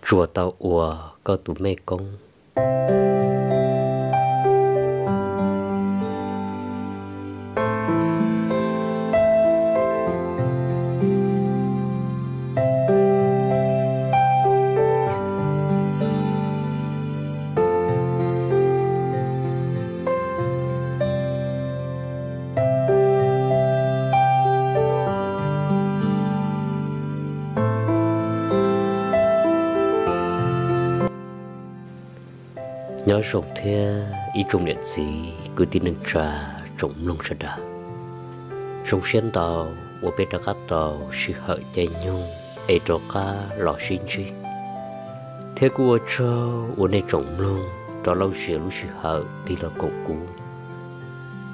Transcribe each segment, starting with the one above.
Tsuas tau ua koj tus mej koob. Nyob zoo thiab ib tsoom niam txiv kwv tij neej tsa tsoom mloog sawv daws. Zoo siab ntau uas peb rov qab tau sij hawm caij nyoog es rov qab los sib ntsib, thiab kuj ua tsaug uas nej tsoom mloog rov lauj zias lub sij hawm tig los koom kuv.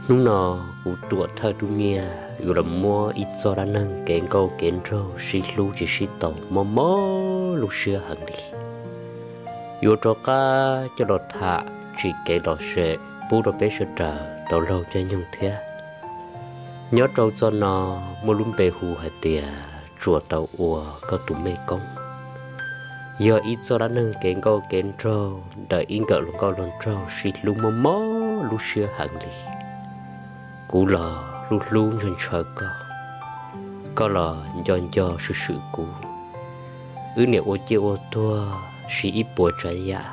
Hnub no kuv Tuam Thawj Tub Nyiaj yuav los muab ib txoj dab neeg kev nkauj kev nraug sib hlub tsis sib tau mob mob lub siab heev li. Yuav rov qab coj los tham tsim kev los sem pub rau peb sawv daws tau laug caij nyoog thiab. Nyob rau txoj no muaj lub npe hu hais tias tsuas tau ua koj tus mej koob. Yog ib txoj dab neeg kev nkauj kev nraug ntawm ib nkawm hluas nkauj hluas nraug sib hlub mob mob lub siab heev li. Kuv los hlub hlub ntshaw ntshaw koj, koj los nco nco swm swm kuv. Wb niam ua ciaj ua tuag siv ib puas tsav yam,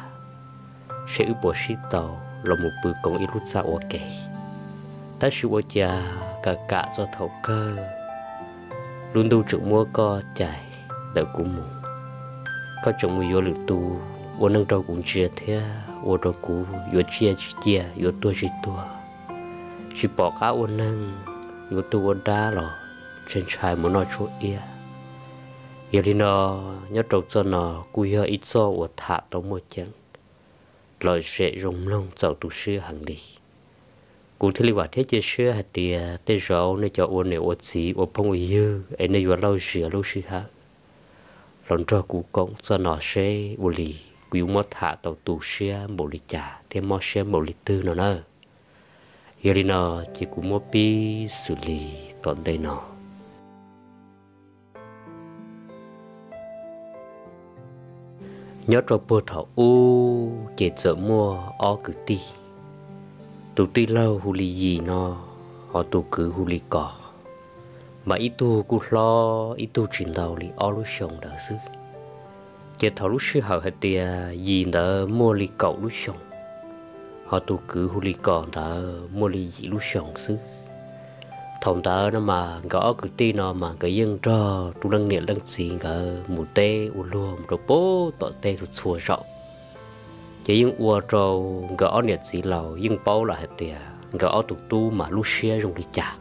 seb wb puas sib tau los mus pw koom ib lub txaj ua ke. Tab sis ua cas kam kam txog thaum kawg, lub ntuj tseem muab koj cais ntawm kuv mus. Koj tseem mus yuav lwm tus ua neej rau kuv ntsia thiab ua rau kuv yuav tsiaj tsis ciaj yuav tuag tsis tuag, tsis pom qab ua neeg, yuav tuag ua dab los ntshai ntshai mus noj tshuaj iab. Yog li no, nyob rau txoj no kuj yog ib txoj uas tham tau muaj ceem, lom zem zoo mloog txaus tu siab heev li. Kuv thiaj li vam thiab cia siab hais tias tej zaum nej cov ua niam ua txiv ua phooj ua ywg es nej yuav lauj zias lub sij hawm los nrog kuv koom txoj no seb ua li kuv yuav muab tham tau tu siab npaum li cas thiab mob siab npaum li twg no na. Yog li no ces kuv muab pib xws li tom ntej no. Nyob rau puag thaum ub ces txawm muaj ob kwv tij, tus tij laug hu li Yis no, ho tus kwv hu li Kos, mas ib tug kuj hlob ib tug tsis ntau li ob lub xyoos ntawd xwb. Ces thaum lub sij hawm hais tias Yis ntawd muaj li kaum lub xyoos, ho tus kwv hu li Kos ntawd muaj li yim lub xyoos xwb. Thaum ntawd no mas nkawd ob kwv tij no mas nkawd yeej nrog tus leej niam leej txiv nkawd mus teb ua luag mus rau puag tom teb txhua txhua zaus. Ces yeej ua rau nkawd ob niam txiv laus yeej paub lawm hais tias nkawd ob tug tub mas lub siab zoo li cas,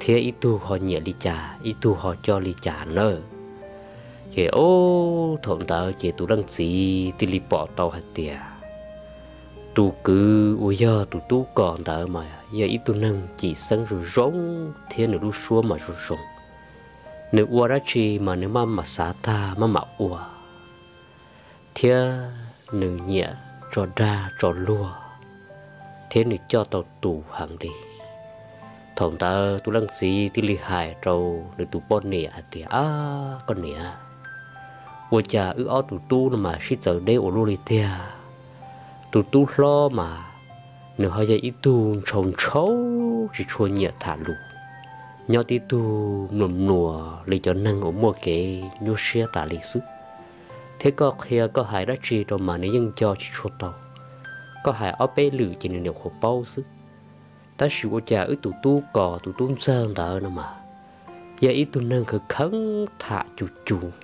thiab ib tug ho nyiam li cas ib tug ho coj li cas na. Ces ub thaum ntawd ces tus leej txiv thiaj li pom tau hais tias tus kwv uas yog tus tub Kos ntawd mas yog ib tug neeg cim xeeb zoo zoo thiab nws lub suab mas zoo zoo. Nws ua dab tsi mas nws maj mam xav tag maj mam ua, thiab nws nyiam tso dag tso luag, thiab nws coj tau tus heev li. Thaum ntawd tus leej txiv thiaj li hais rau nws tus poj niam hais tias, Ab koj niam, ua cas wb ob tus tub no mas sib txawv deb ua luaj li tiag. Tus tub hlob mas nws ho yog ib tug ntshau ntshau tsis tshua nyiam tham lus, nyob tib tug mluas mluas li cov neeg uas muaj kev nyuaj siab tas li xwb. Thiab koj qhia koj hais dab tsi rau mas nws yeej nco tsis tshua tau, koj hais ob peb lwm ces nws nyuam qhuav paub xwb. Tab sis ua cas wb tus tub Kos tus tub ntxawg ntawd no mas yog ib tug neeg kheev kheev tham cus cus.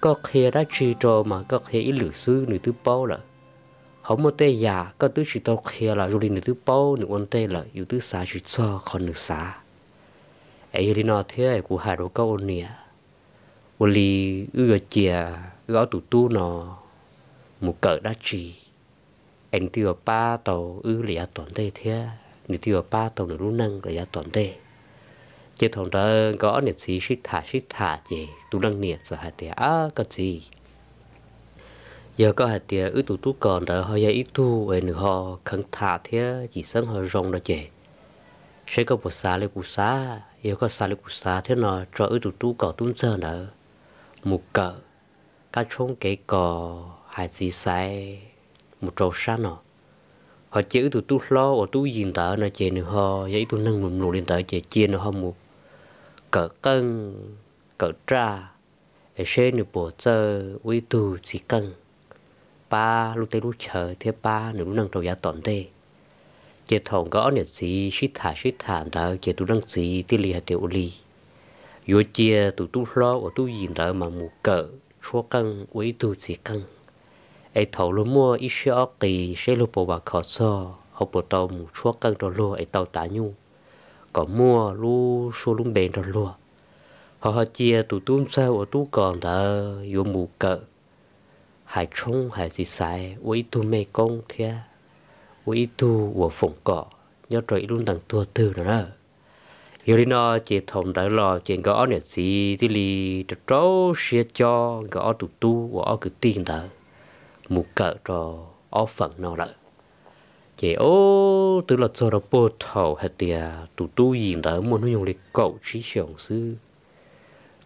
Koj qhia dab tsi rau mas koj qhia ib lwm xwb nws twb paub lawm. Ho muaj tej yam koj twb tsis tau qhia los zoo li nws twb paub, nws ua ntej lawm yus twb xav tsis txog qhov nws xav. Es yog li no thiab kuv hais rau koj ua niam, ua li wb yuav cia wb ob tus tub no mus kawm dab tsi es nws thiaj yuav pab tau wb lawm yav tom ntej thiab nws thiaj yuav pab tau nws lub neej lawm yav tom ntej. Ces thaum ntawd nkawd ob niam txiv sib tham sib tham ces tus leej niam txawm hais tias, Ab koj txiv, yog koj hais tias wb tus tub Kos ntawd ho yog ib tug es nws ho kheev tham thiab cim xeeb ho zoo no ces, seb koj puas xav li kuv xav. Yog koj xav li kuv xav thiab no tso wb tus tub Kos tub ntxawg ntawd mus kawm, kab tshoob kev kos hais txiv xaiv mus rau sab no. Ho cia wb tus tub hlob uas Tub Yim ntawd no ces nws ho yog ib tug neeg mlus mlus li ntawd ces cia nws ho mus kawm qeej kawm raj es seb nws puas txawj ua ib tug txiv qeej pab lub teb lub chaw thiab pab nws lub neej rau yav tom ntej. Ces thaum nkawd ob niam txiv sib tham sib tham ntawd ces tus leej txiv thiaj li hais tias ua li yuav cia tus tub hlob uas Tub Yim ntawd mas mus kawm tshuab qeej ua ib tug txiv qeej, es thaum luag muaj ib siab ob qis seb luag puas vam khom txog ho puas tau mus tshuab qeej rau luag es tau tav nyuj kom muaj lub suab lub npe nrog luag. Ho ho cia tus tub ntxawg uas Tub Kos ntawd yuav mus kawm hais tshoob hais txiv xaiv ua ib tug mej koob thiab ua ib tug uas foom kom nyob rau ib lub ntees tuag twg no na. Yog li no ces thaum ntawd los ces nkawd ob niam txiv thiaj li rau rau siab cob nkawd ob tus tub uas ob kwv tij ntawd mus kawm rau ob feem no lawm. Ces ob twb los txog rau puag thaum hais tias tus Tub Yim ntawd muaj hnub nyoog li kaum tsib xyoos xwb,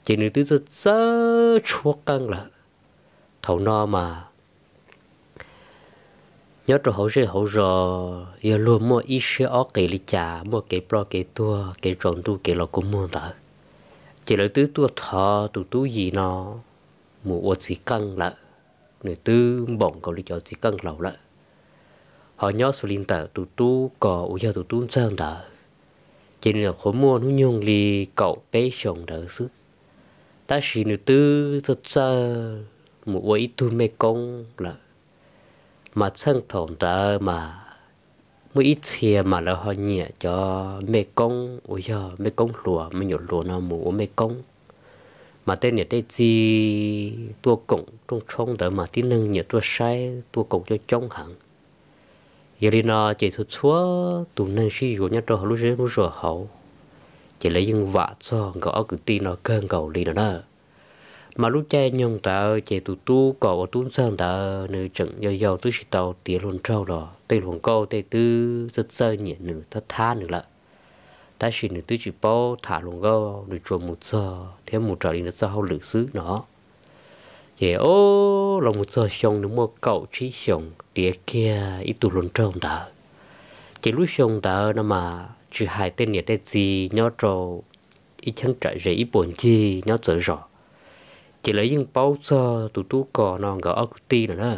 ces nws twb txawj txawj tshuab qeej lawm. Thaum no mas nyob rau hauv zej hauv zos yog luag muaj ib siab ob qis li cas muaj kev ploj kev tuag kev tsaus ntuj kev los kua muag ntawd, ces lawv twb tuaj thov tus Tub Yim no mus ua txiv qeej lawm. Nws twb npaum nkaus li cov txiv qeej laus lawm. Ho nyob xws li ntawm tus Tub Kos uas yog tus tub ntxawg ntawd, ces nws nyuam qhuav muaj hnub nyoog li kaum peb xyoos ntawd xwb, tab sis nws twb txawj txawj mus ua ib tug mej koob lawm. Mas txheej thaum ntawd mas muaj ib txhia mas lawv ho nyiam cov mej koob uas yog mej koob hluas me nyuam hluas no mus ua mej koob. Mas tej niam tej txiv tuaj koom rooj tshoob ntawd mas tib neeg nyiam tuaj saib tuaj koom coob coob heev. Yog li no ces txhua txhua tus neeg sib yuav nyob rau hauv lub zej lub zos hauv, ces lawv yeej vam txog nkawd ob kwv tij no kawg nkaus li no na. Mas lub caij nyoog ntawd ces tus Tub Kos uas tub ntxawg ntawd nws tseem yau yau twb tsis tau tiav hluas nraug los tej hluas nkauj tej twb txawj txawj nyiam nws thab thab nws lawm. Tab sis nws twb tsis paub tham hluas nkauj, nws tsuas mus txog thiab mus raws li nws txoj hauj lwm xwb no. Ces o, los mus txog xyoo nws muaj kaum tsib xyoos tiav kiag ib tug hluas nraug ntawd. Ces lub xyoo ntawd no mas tsis hais tej niam tej txiv nyob rau ib cheeb tsam ze ib puas ncig nyob txawv zos, ces lawv yeej paub txog tus Tub Kos no nkawd ob kwv tij no na.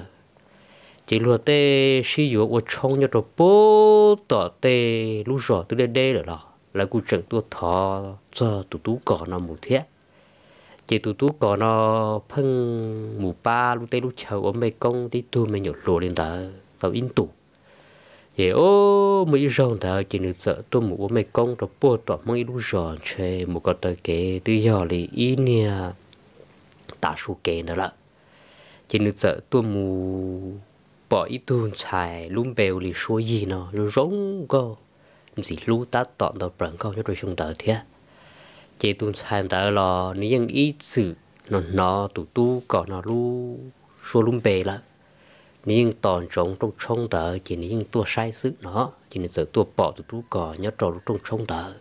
Ces luag tej sib yuav ua tshoob nyob rau puag tom tej lub zos twb deb deb lawm los lawv kuj tseem tuaj thov txog tus Tub Kos no mus thiab. Ces tus Tub Kos no pheej mus pab lub teb lub chaw ua mej koob tib tug me nyuam hluas li ntawd tau ib ntus. Ces o, muaj ib zaug ntawd ces nws txawm tuaj mus ua mej koob rau puag tom Hmoob ib lub zos ntshe mus ko taw kev twb yog li ib niag tav su kev ntawd lawm. Ces nws txawm tuaj mus pom ib tug ntxhais lub npe ua li Suab Yig no zoo zoo nkauj, ntxim hlub tab tom ntau plaws nkauj nyob rau xyoo ntawd thiab. Ces tus ntxhais ntawd los nws yeej ib txwm hnov hnov tus Tub Kos no lub suab lub npe lawm. Nws yeej tos ntsoov rooj tshoob ntawd ces nws yeej tuaj saib xwb no. Ces nws txawm tuaj pom tus Tub Kos nyob rau lub rooj tshoob ntawd.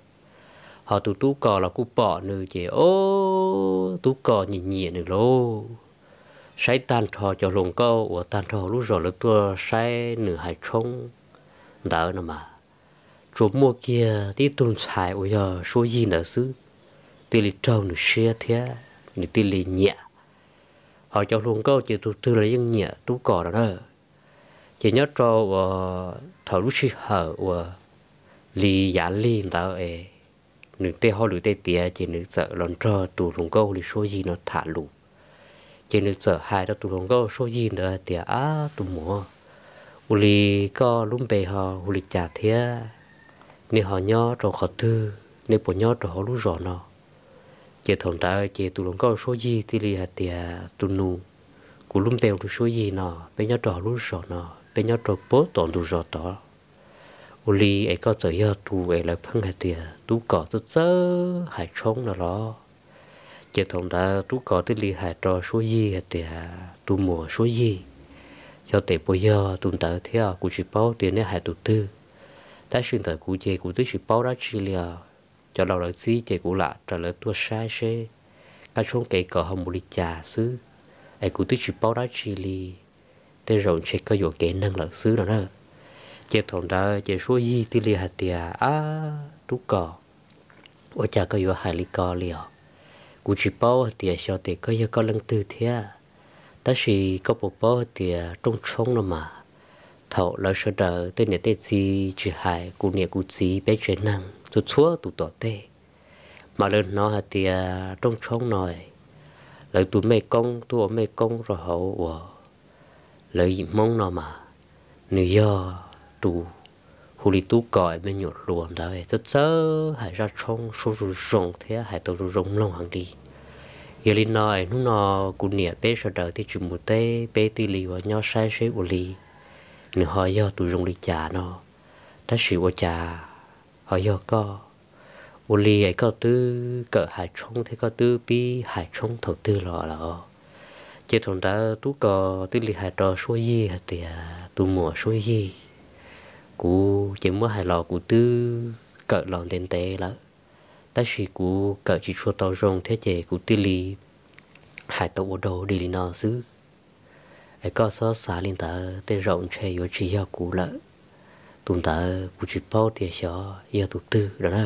Ho tus Tub Kos los kuj pom nws ces o, Tub Kos nyiam nyiam nws lauj. Saib tag nrho cov hluas nkauj uas tag nrho hauv lub zos lawv tuaj saib nws hais tshoob ntawd no mas tsuas muaj kiag tib tug ntxhais uas yog Suab Yig ntawd xwb thiaj li raug nws siab thiab nws thiaj li nyiam. Ho cov hluas nkauj ces tus twg los yeej nyiam Tub Kos no na. Ces nyob rau uas thaum lub sij hawm uas li yav lig ntawd es nws tej hauj lwm tej tiav ces nws txawm los nrog tus hluas nkauj hu li Suab Yig no tham lus. Ces nws txawm hais rau tus hluas nkauj Suab Yig ntawd hais tias, Ab tus muam, ua li koj lub npe ho hu li cas thiab? Nej ho nyob rau qhov twg? Nej puas nyob rau hauv lub zos no? Ces thaum ntawd ces tus hluas nkauj Suab Yig thiaj li hais tias, Tus nus, kuv lub npe hu li Suab Yig no, peb nyob rau hauv lub zos no, peb nyob rau puag tom ntug zos tod. Ua li es koj txawm yog tus es lawv pheej hais tias Tub Kos txawj txawj hais tshoob no los? Ces thaum ntawd Tub Kos thiaj li hais rau Suab Yig hais tias, Tus muam Suab Yig, xyov tes puas yog tus ntawd thiab kuv tsis paub tias nej hais tus twg, tab sis ntawm kuv ces kuv twb tsis paub dab tsi li os. Cov laus lawv txib ces kuv lam raws lawv tuaj saib seb kab tshoob kev kos ho mus li cas xwb. es kuv twb tsis paub dab tsi li, tej zaum ntshe koj yuam kev neeg lawm xwb no na. Ces thaum ntawd ces Suab Yig thiaj li hais tias, Ab, Tub Kos, ua cas koj yuav hais li ko li os? Kuv tsis paub hais tias xyov tes koj yog koj leej twg thiab, tab sis koj puas paub hais tias Rooj Tshoob no mas, thaum lawv sawv daws tej niam tej txiv tsis hais kuv niam kuv txiv peb tsev neeg txhua txhua tus tom tej, mas lawv hnov hais tias Rooj Tshoob no, lawv tus mej koob tuaj ua mej koob rau hauv uas lawv yim Hmoob no mas, nws yog tus hu li Tub Kos me nyuam hluas ntawd txawj txawj hais zaj tshoob suab zoo zoo thiab hais tau zoo zoo mloog heev li. Yog li no es hnub no kuv niam peb sawv daws thiaj tsis mus teb, peb thiaj li yuav nyob saib seb ua li nws ho yog tus zoo li cas no. Tab sis ua cas ho yog koj? Ua li es koj twb kawm hais tshoob thiab koj twb pib hais tshoob thaum twg los lawm? Ces thaum ntawd Tub Kos thiaj li hais rau Suab Yig hais tias, Tus muam Suab Yig, kuv ces muab hais los kuv twb kawm los ntev ntev lawm, tab sis kuv kawm tsis tshua tau zoo thiab ces kuv thiaj li hais tau ua dog dig li no xwb. Es koj txhob xav li ntawd, tej zaum ntshe yuav tsis yog kuv lawm. Tus ntawd kuv tsis paub tias xyov yog tus twg no na.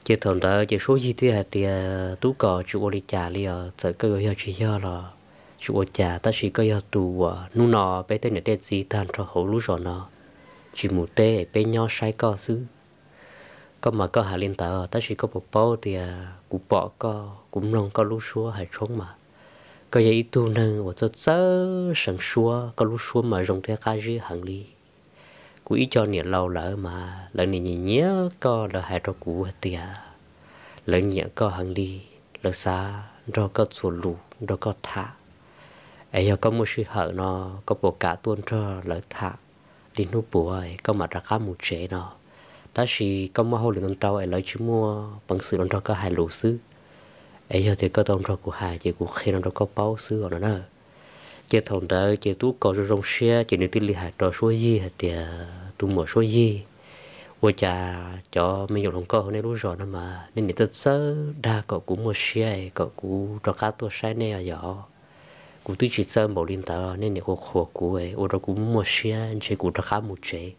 Ces thaum ntawd ces Suab Yig thiaj hais tias, Tub Kos, tsis ua li cas li os, txawm koj yuav yog tsis yog los tsis ua cas, tab sis koj yog tus uas hnub no peb tej niam tej txiv tag nrho hauv lub zos no tsis mus teb, peb nyob saib koj xwb. Koj mas koj hais li ntawd, tab sis koj puas paub tias kuv pom koj, kuv mloog koj lub suab hais tshoob mas, koj yog ib tug neeg uas txawj txawj seev suab, koj lub suab mas zoo thiab qab zib heev li. Kuv ib co niam laus lawv mas lawv nim nyiam nyiam koj, lawv hais rau kuv hais tias lawv nyiam koj heev li, lawv xav nrog koj txuas lus nrog koj tham. Es yog koj muaj sij hawm no, koj puas kam tuaj nrog lawv tham li hnub puav, koj mam rov qab mus tsev no. Tab sis koj muaj hauj lwm ntau ntau es lawv tsis muaj peev xwm los nrog koj hais lus xwb. Es yog tias koj tau nrog kuv hais ces kuv qhia no rau koj paub xwb os no na. Ces thaum ntawd ces Tub Kos zoo zoo siab ces nws thiaj li hais rau Suab Yig hais tias, Tus muam Suab Yig, ua cas cov me nyuam hluas nkauj hauv nej lub zos no mas nej nim txawj txawj dag kom kuv muaj siab kom kuv rov qab tuaj saib nej os yog? Kuv twb tsis txawj npaum li ntawd, nej nim ua qhuas kuv ua rau kuv muaj siab, ntshe kuv rov qab mus tsev,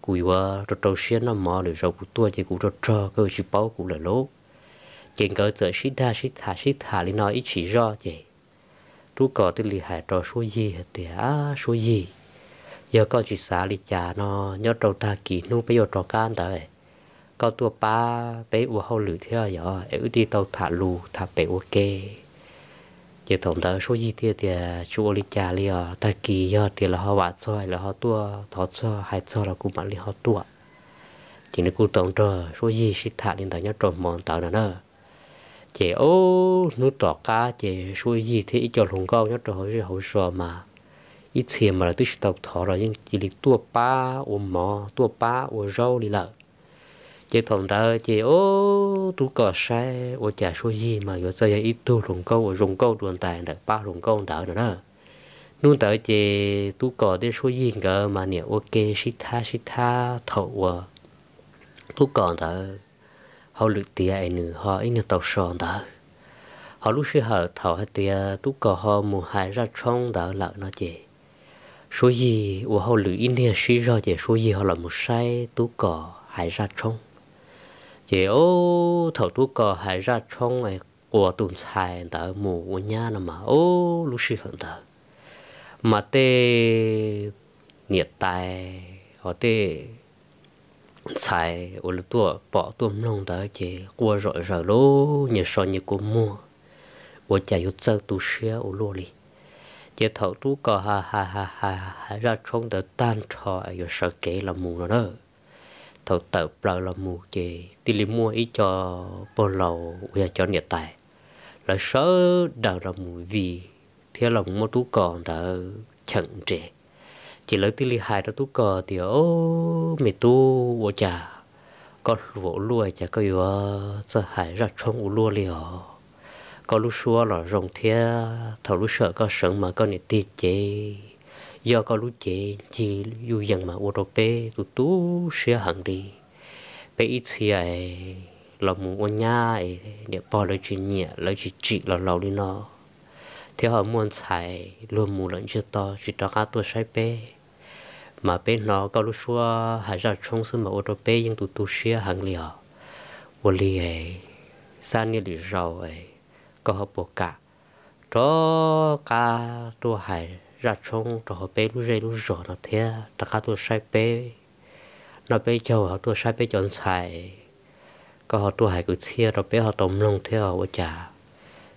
kuv yuav rau rau siab noj mov, lwm zaus kuv tuaj ces kuv rog rog koj yuav tsis paub kuv lawm lauj. Ces nkawd txawm sib dag sib tham sib tham li no ib tsam zoj ces Tub Kos thiaj li hais rau Suab Yig hais tias, Suab Yig, yog koj tsis xav li cas no, nyob rau tag kis hnub peb yuav rov qab ntawd, koj tuaj pab peb ua hauj lwm thiab yog, es wb thiaj tau tham lus tham pem ua ke. Ces thaum ntawd Suab Yig thiaj tias, Tsis ua li cas li os, tag kis yog tias lawv ho vam txog, lawv ho tuaj thov txog hais txog los kuv mam li ho tuaj. Ces nws kuj tau nrog Suab Yig sib tham li ntawd nyob rau hmo ntawd no na. Ces ub, hnub tom qab ces Suab Yig thiab ib co hluas nkauj nyob rau hauv zej hauv zos mas ib txhia mas lawv twb tsis tau thov los yeej cia li tuaj pab ua mov tuaj pab ua zaub li lawm. Ces thaum ntawd ces ub, Tub Kos saib ua cas Suab Yig mas yuav txawj yog ib tug hluas nkauj uas zoo nkauj dua ntais ntawm pab hluas nkauj ntawd no na. Hnub ntawd ces Tub Kos thiab Suab Yig nkawd mas niam ua ke sib thab sib thab thaum uas Tub Kos ntawd hauj lwm tiav es nws ho ib nyuag tau so ntawd. Ho lub sij hawm thaum hais tias Tub Kos ho mus hais zaj tshoob ntawd lawm no ces Suab Yig ua hauj lwm ib nyuag sib zog ces Suab Yig ho los mus saib Tub Kos hais zaj tshoob. Ces ub, thaum Tub Kos hais zaj tshoob es quas tus ntxhais ntawd mus ua nyab no mas ub, lub sij hawm ntawd mas tej niam tais hos tej ntxhais uas lawv tuaj pom tuaj mloog ntawd ces quaj zom zaws lub nyias so nyias kua muag, ua cas yuav txawj tu siab ua luaj li. Ces thaum Tub Kos hais hais hais hais zaj tshoob ntawd tag nrho yuav sawv kev los mus no na, thaum tawm plaws los mus ces thiaj li muaj ib co pog laus uas yog cov niam tais, lawv sawv daws los mus vij thiab los muab Tub Kos ntawd cheem nres. Ces lawv thiaj li hais rau Tub Kos tias, Ob, me tub, ua cas koj hluas ua luaj cas koj yuav txawj hais zaj tshoob ua luaj li os? Koj lub suab los zoo thiab, thaum lub sij hawm koj seev mas koj niam tig cev, yog koj lub cev ncig yuj yees mas ua rau peb tu tu siab heev li. Peb ib txhia los mus ua nyab es niam pog lawv tsis nyiam, lawv tsis tsim los laus li no, thiab ho muaj ntxhais luag mus lawm ntsiag to tsis rov qab tuaj saib peb, mas peb hnov koj lub suab hais zaj tshoob xwb mas ua rau peb yeej tu tu siab heev li os. Ua li, xab niaj lwm zaus koj ho puas kam rov qab tuaj hais zaj tshoob rau hauv peb lub zej lub zos no thiab rov qab tuaj saib peb, noj peb caug ho tuaj saib peb cov ntxhais, koj ho tuaj hais kwv txhiaj rau peb ho tau mloog thiab. Ua cas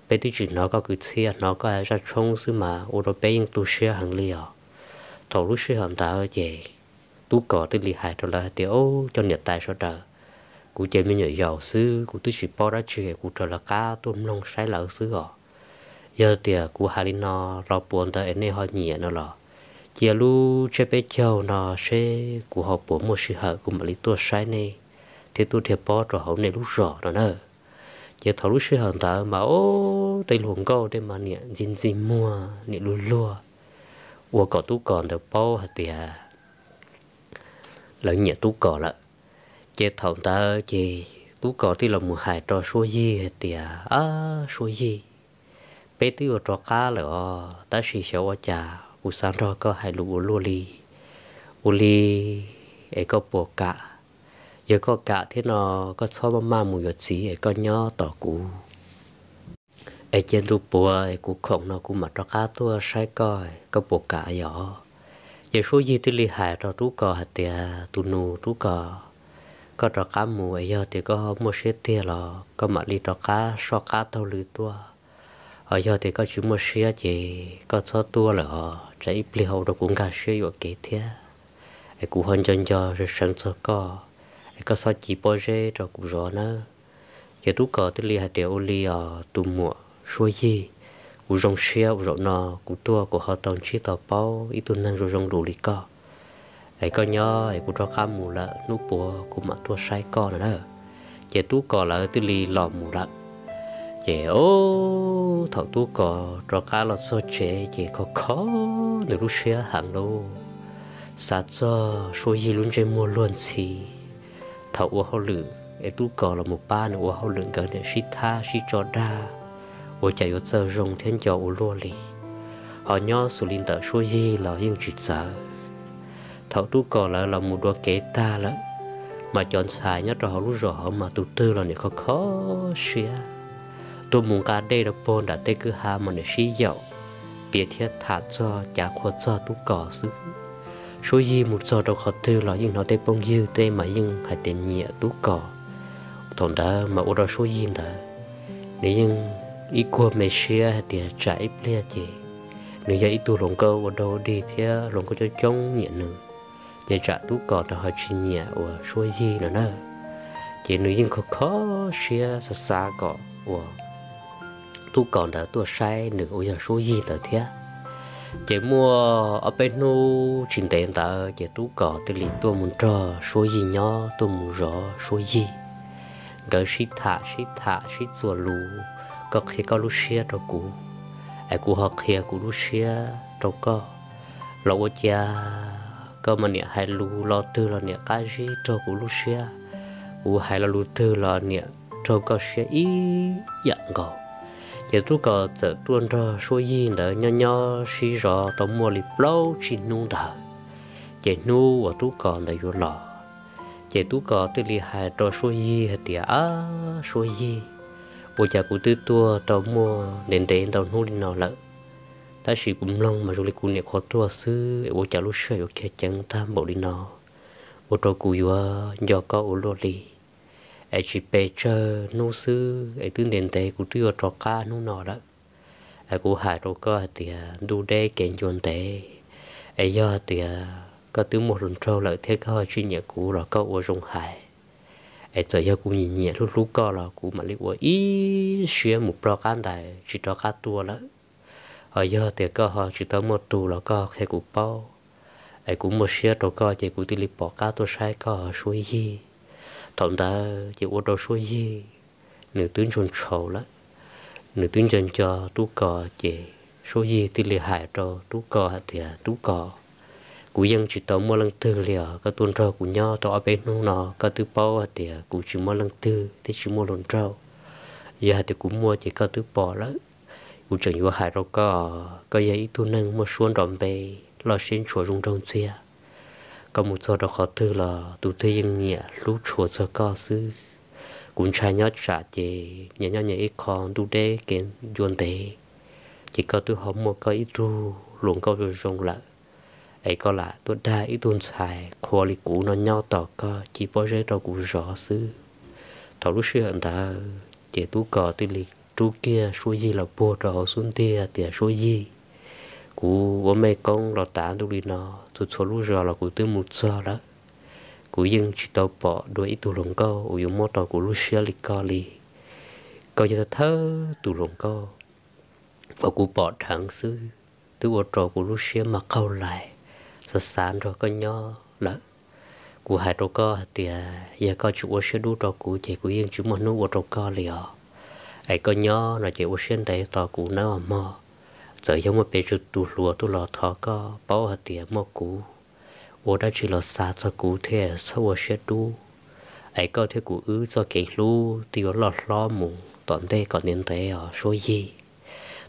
peb twb tsis hnov koj kwv txhiaj, hnov koj hais zaj tshoob xwb mas ua rau peb yeej tu siab heev li os. Thaum lub sij hawm ntawd ces Tub Kos thiaj li hais rau lawv hais tias, Ub, cov niam tais sawv daws, kuv ces me nyuam yaus xwb, kuv twb tsis paub dab tsi, kuv raws lawv qab tuaj mloog saib lawv xwb os. Yog tias kuv hais li no los puas ntawd es nej ho nyiam no los cia lub tsiab peb caug no seb kuv ho puas muaj sij hawm kuv mam li tuaj saib nej thiab tuaj dhia pob rau hauv nej lub zos no na. Ces thaum lub sij hawm ntawd mas ub, tej hluas nkauj tej mas niam ntxi ntxi muag niam luag luag, ua kom Tub Kos ntawd paub hais tias lawv nyiam Tub Kos lawm. Ces thaum ntawd ces Tub Kos thiaj los mus hais rau Suab Yig hais tias, Ab Suab Yig, peb twb yuav rov qab lawm os, tab sis xyov ua cas kuv xav nrog koj hais lus ua luaj li. Ua li es koj puas kam? Yog koj kam thiab no, koj txhob maj maj mus yuav txiv es koj nyob tos kuv es cia ntu puav es kuv khoom no kuv mam rov qab tuaj saib koj, koj puas kam yom? Ces Suab Yig thiaj li hais rau Tub Kos hais tias, Tus nus Tub Kos, koj rov qab mus es yog tias koj muaj siab tiag los koj mam li rov qab soj qab taug lw tuaj. Ho yog tias koj tsis muaj siab ces koj txhob tuaj lawm os, tsam ib pliag ho ua rau kuv nkag siab yuam kev thiab. Es kuv ho nco nco seev seev txog koj, es koj txhob ci pob zeb rau kuv zov nawb. Ces Tub Kos thiaj li hais tias, Ua li os tus muam Suab Yig, kuv zoo siab uas zaum no kuv tuaj kuv ho tau ntsib tau paub ib tug neeg zoo zoo lus li koj. Es koj nyob es kuv rov qab mus lawm, hnub puav kuv mam tuaj saib koj no na. Ces Tub Kos lawv thiaj li los mus lawm. Ces ub, thaum Tub Kos rov qab los txog tsev ces khov kho nws lub siab heev lauj, xav txog Suab Yig lub ntsej muag luag ntxhi thaum ua hauj lwm es Tub Kos los mus pab nws ua hauj lwm, nkawd niam sib thab sib tso dag, ua cas yuav txawj zoo thiab nco ua luaj li. Ho nyob xws li ntawm Suab Yig los yeej tsis txawv. Thaum Tub Kos lawv los mus dua kev tag lawm, mas cov ntxhais nyob rau hauv lub zos hauv mas tus twg los niam khov kho siab, tuaj mus nqa dej rau puag nram tej kwj ha mas niam sib yaum, piav thiab tham txog cav qhua txog Tub Kos xwb. Suab Yig mus txog rau qhov twg los yeej hnov tej phooj ywg tej mas yeej hais tias nyiam Tub Kos. Thaum ntawd mas ua rau Suab Yig ntawd nws yeej ib kuag me siab hais tias tsam ib pliag ces nws yog ib tug hluas nkauj ua dog ua dig thiab hluas nkauj coob coob nyiam nws, ces tsam Tub Kos nws ho tsis nyiam uas Suab Yig no na. Ces nws yeej khov kho siab xav xav kom uas Tub Kos ntawd tuaj saib nws uas yog Suab Yig ntawd thiab. Ces muaj ob peb hnub tsis ntev ntawd ces Tub Kos thiaj li tuaj mus nrog Suab Yig nyob, tuaj mus zov Suab Yig. Nkawd sib tham sib tham sib txuas lus, koj qhia koj lub siab rau kuv, es kuv ho qhia kuv lub siab rau koj. Los ua cas koj mas niam hais lus lo twg los niam qab zib raug kuv lub siab, kuv hais lo lus twg los niam raug koj siab ib yam nkaus. Ces Tub Kos txawm tuaj nrog Suab Yig ntawd nyob nyob sib zov tau muaj li plaub tsib hnub ntawd. Ces hnub uas Tub Kos ntawd yuav los, ces Tub Kos thiaj li hais rau Suab Yig hais tias, Ab Suab Yig, ua cas kuv twb tuaj tau muaj ntev ntev ntau hnub li no lawm, tab sis kuv mloog mas zoo li kuv niam qhuav tuaj xwb, ua cas lub sij hawm yuav khiav ceev tag npaum li no, ua rau kuv yuav nco koj ua luaj li. Es tsis pes tsawg hnub xwb es twb ntev ntev kuv twb yuav rov qab hnub no lawm. Es kuv hais rau koj hais tias ntuj deb kev ncua ntev, es yog tias koj twb muaj hluas nraug lawm thiab koj tsis nyiam kuv los koj ua zoo hais. Es txawm yog kuv nyiam nyiam hlub hlub koj los kuv mam li ua ib siab mus ploj qab ntais tsis rov qab tuaj lawm. Ho yog tias koj ho tsis tau muaj tus los koj qhia kuv paub, es kuv muaj siab rau koj ces kuv thiaj li pom qab tuaj saib koj Suab Yig. Thaum ntawd ces ua rau Suab Yig nws twb ntshau ntshau lawm, nws twb nco nco Tub Kos ces Suab Yig thiaj li hais rau Tub Kos hais tias, Tub Kos, kuv yeej tsis tau muaj leej twg li os, koj tuaj nrog kuv nyob tau ob peb hnub no koj twb paub hais tias kuv tsis muaj leej twg thiab tsis muaj hluas nraug. Yog hais tias kuv muaj ces koj twb pom lawm. Kuv tseem yuav hais rau koj, koj yog ib tug neeg muaj suab nrov npe, loj siab ntshua zoo nraug ntxiag. Koj mus txog rau qhov twg los tus twg yeej nyiam hlub tshua txog koj xwb. Kuv ntshai nyob tsam ces nyias nyob nyias ib qho, ntuj deb kev ncua ntev, ces koj twb ho muaj koj ib tug hluas nkauj zoo zoo lawm, es koj lam tuaj dag ib tug ntxhais qhua li kuv no nyob tos koj ci pob zeb rau kuv zov xwb. Thaum lub sij hawm ntawd ces Tub Kos thiaj li rub kiag Suab Yig los puag rau hauv xub ntiag tias, Suab Yig, kuv ua mej koob los tav ntuj li no, txhua txhua lub zos los kuv twb mus txog lawm. Kuv yeej tsis tau pom dua ib tug hluas nkauj uas yuav mob rau kuv lub siab li koj li. Koj yog thawj tus hluas nkauj uas kuv pom dheev xwb, twb ua rau kuv lub siab mas qaug lais, xav xav nrog koj nyob lawm. Kuv hais rau koj hais tias yog koj tsis ua siab dub rau kuv ces kuv yeej tsis muaj hnub ua rau koj li os. Es koj nyob no ces ua siab ntev tos kuv nawb os mog. Txawm yog muaj pes tsawg tus hluas tuaj los thov koj paub hais tias muaj kuv, ua dab tsi los xav txog kuv thiab txhob ua siab dub. Es koj thiab kuv wb txoj kev hlub twb yuav loj hlob mus tom ntej kom ntev ntev os Suab Yig.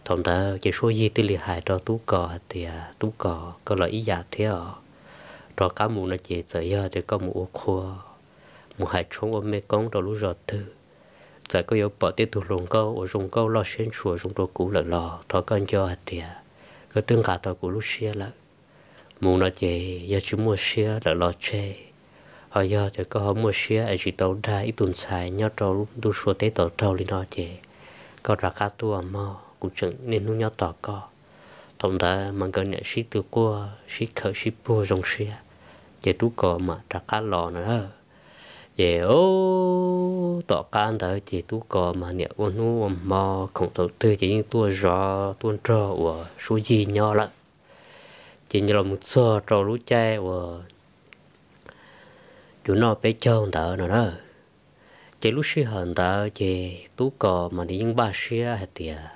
Thaum ntawd ces Suab Yig thiaj li hais rau Tub Kos hais tias, Tub Kos, koj los ib yam thiab os. Rov qab mus no ces txawm yog tias koj mus ua qhua, mus hais tshoob ua mej koob rau lub zos twg, txawm koj yuav pom tej tug hluas nkauj uas zoo nkauj loj siab ntshua zoo dua kuv lawm los thov koj nco hais tias koj twb nqa tau kuv lub siab lawm. Mus no ces yog tsis muaj siab lawm los tseg, ho yog tias koj ho muaj siab es tsis tau dag ib tug ntxhais nyob rau ntuj sua teb tom raug li no ces koj rov qab tuaj mog, kuv tseem niaj hnub nyob tos koj. Thaum ntawd mas nkawd niam sib tw quaj sib khawm sib puag zoo siab, ces Tub Kos mam rov qab los no. Ces tom qab ntawd ces Tub Kos mas niam ua hnub ua hmo khoom thaum twg ces yeej tuaj zov tuaj nrog uas Suab Yig nyob lawm. Ces nyob los mus txog rau lub caij uas yuav noj peb caug ntawd no na. Ces lub sij hawm ntawd ces Tub Kos mas nws yeej npaj siab hais tias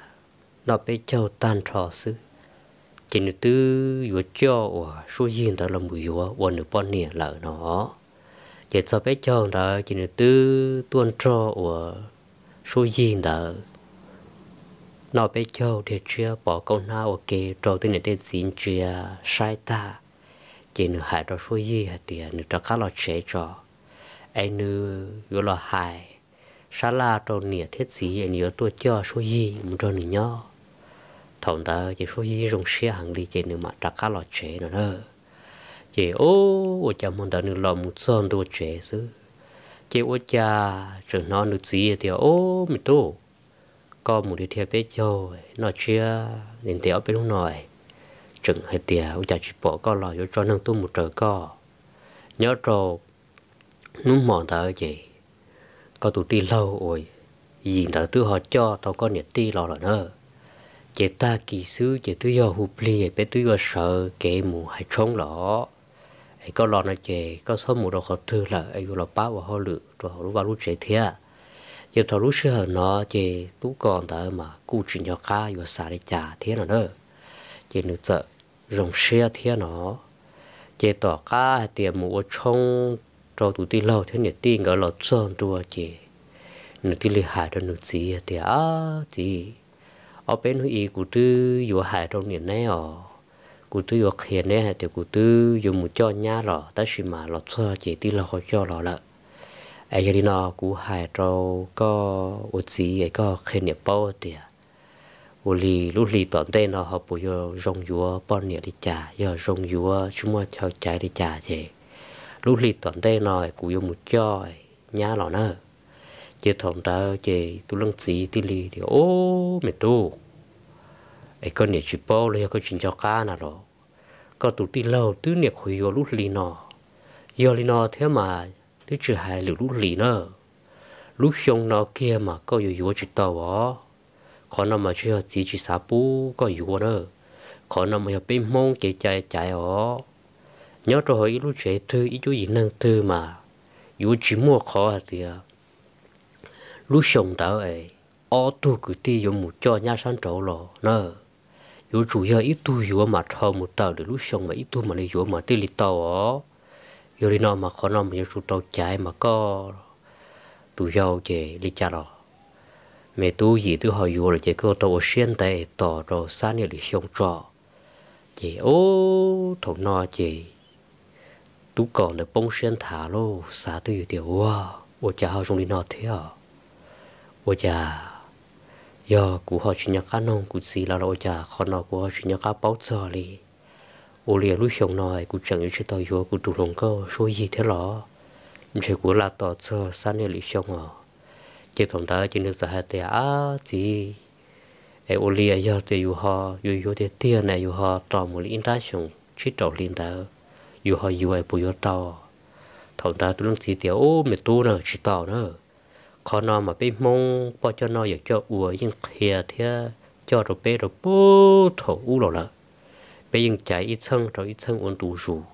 noj peb caug tag nrho xwb, ces nws twb yuav coj uas Suab Yig ntawd los mus yuav ua nws poj niam lawm no. Ces txog peb caug ntawd ces nws twb tuaj nrog uas Suab Yig ntawd noj peb caug dhia tsiab pov kaub hnab ua ke rau tej niam tej txiv ntsia saib tag, ces nws hais rau Suab Yig hais tias nws rov qab los tsev tso, es nws yuav los hais sab laj rau niam thiab txiv es nws yuav tuaj coj Suab Yig mus nrog nws nyob. Thaum ntawd ces Suab Yig zoo siab heev li ces nws mam rov qab los tsev no na. Ces ua cas hmo ntawd nws los mus txog ntua tsev xwb, ces ua cas tseem hnov nws txiv tias, Ob, me tub, koj mus dhia peb caug noj tsiab ntev ob peb hnub no, tseem hais tias ua cas tsis pom koj los yuav tso neeg tuaj mus raws koj. Nyob rau hnub hmo ntawd ces koj tus tij laug uas Yim ntawd twb ho coj tau koj niam tij los lawm na. Ces tag kis xwb ces twb yog hu plig peb twb yuav sawv kev mus hais tshoob lawm. Es koj los no ces koj txhob mus rau qhov twg lawm es yuav los pab ua hauj lwm rau hauv lub vaj lub tsev thiab. Ces thaum lub sij hawm no ces Tub Kos ntawd mas kuj tsis nco qab yuav xav li cas thiab no na. Ces nws txawm zoo siab thiab no. Ces tom qab hais tias mus ua tshoob rau tus tij laug thiab niam tij nkawd los txog ntua ces nws thiaj li hais rau nws txiv tias, Ab txiv, ob peb hnub ib kuv twb yuav hais rau niam neb os, kuv twb yuav qhia neb hais tias kuv twb yuav mus coj nyab los tab sis mas los txog ces tij laug ho coj los lawm. Es yog li no kuv hais rau koj ua txiv es koj qhia niam paub tias ua li lub hli tom ntej no ho puas yuav zoo yuav poj niam li cas, yog zoo yuav tsis muaj chaw caiv li cas ces lub hli tom ntej no kuv yuav mus coj nyab los na. Ces thaum ntawd ces tus leej txiv thiaj li tias, Ob, me tub, es koj niam tsis paub los yog koj tsis nco qab na los? Koj tus tij laug twb niam qhuav yuav lub hli no. Yog li no thiab mas twb tsis hais lwm lub hlis na, lub xyoo no kiag mas koj yuav yuav tsis tau os. Qhov no mas tsis yog txiv tsis xav pub koj yuav na, qhov no mas yog peb Hmoob kev cai caiv os. Nyob rau hauv ib lub tsev twg ib cuab yim neeg twg mas yuav tsis muaj qhov hais tias lub xyoo ntawd es ob tug kwv tij yuav mus coj nyab sab nraud los na. Yuav tsum yog ib tug yuav mas dhau mus tawm lwm lub xyoo mas ib tug mam li yuav mas thiaj li tau os. Yog li no mas qhov no mas yuav tsum tau caiv mas koj tus yau ces li cas los me tub yim twb ho yuav lawm ces koj tau ua siab ntev tos rau Xab Niam Lwm Xyoo tso. Ces ub, thaum no ces tub Kos ntawd poob siab nthav lauj, xav twj ywm tias, Ua, ua cas ho zoo li no thiab? Ua cas yog kuv ho tsis nco qab noog kuv txiv lawv los ua cas qhov no kuv ho tsis nco qab paub txog li? Ua li lub xyoo no kuv tseem yuav tsis tau yuav kuv tus hluas nkauj Suab Yig thiab los? Ntshe kuv lam tos txog Xab Niam Lwm Xyoo os. Ces thaum ntawd ces nws txawm hais tias, Ab txiv, es ua li yog tias yus ho yuav yuav tiag tiag na, yus ho tos mus li ib nrab xyoo tsib rau hli ntawd yus ho yuav es puas yuav tau? Thaum ntawd tus leej txiv tias, Ub, me tub na, tsis tau na. Qhov no mas peb Hmoob poj coj noj yawm coj ua yeej qhia thiab coj rau peb rau puag thaum ub los lawm. Peb yeej caiv ib txheej rau ib txheej ua ntu zus,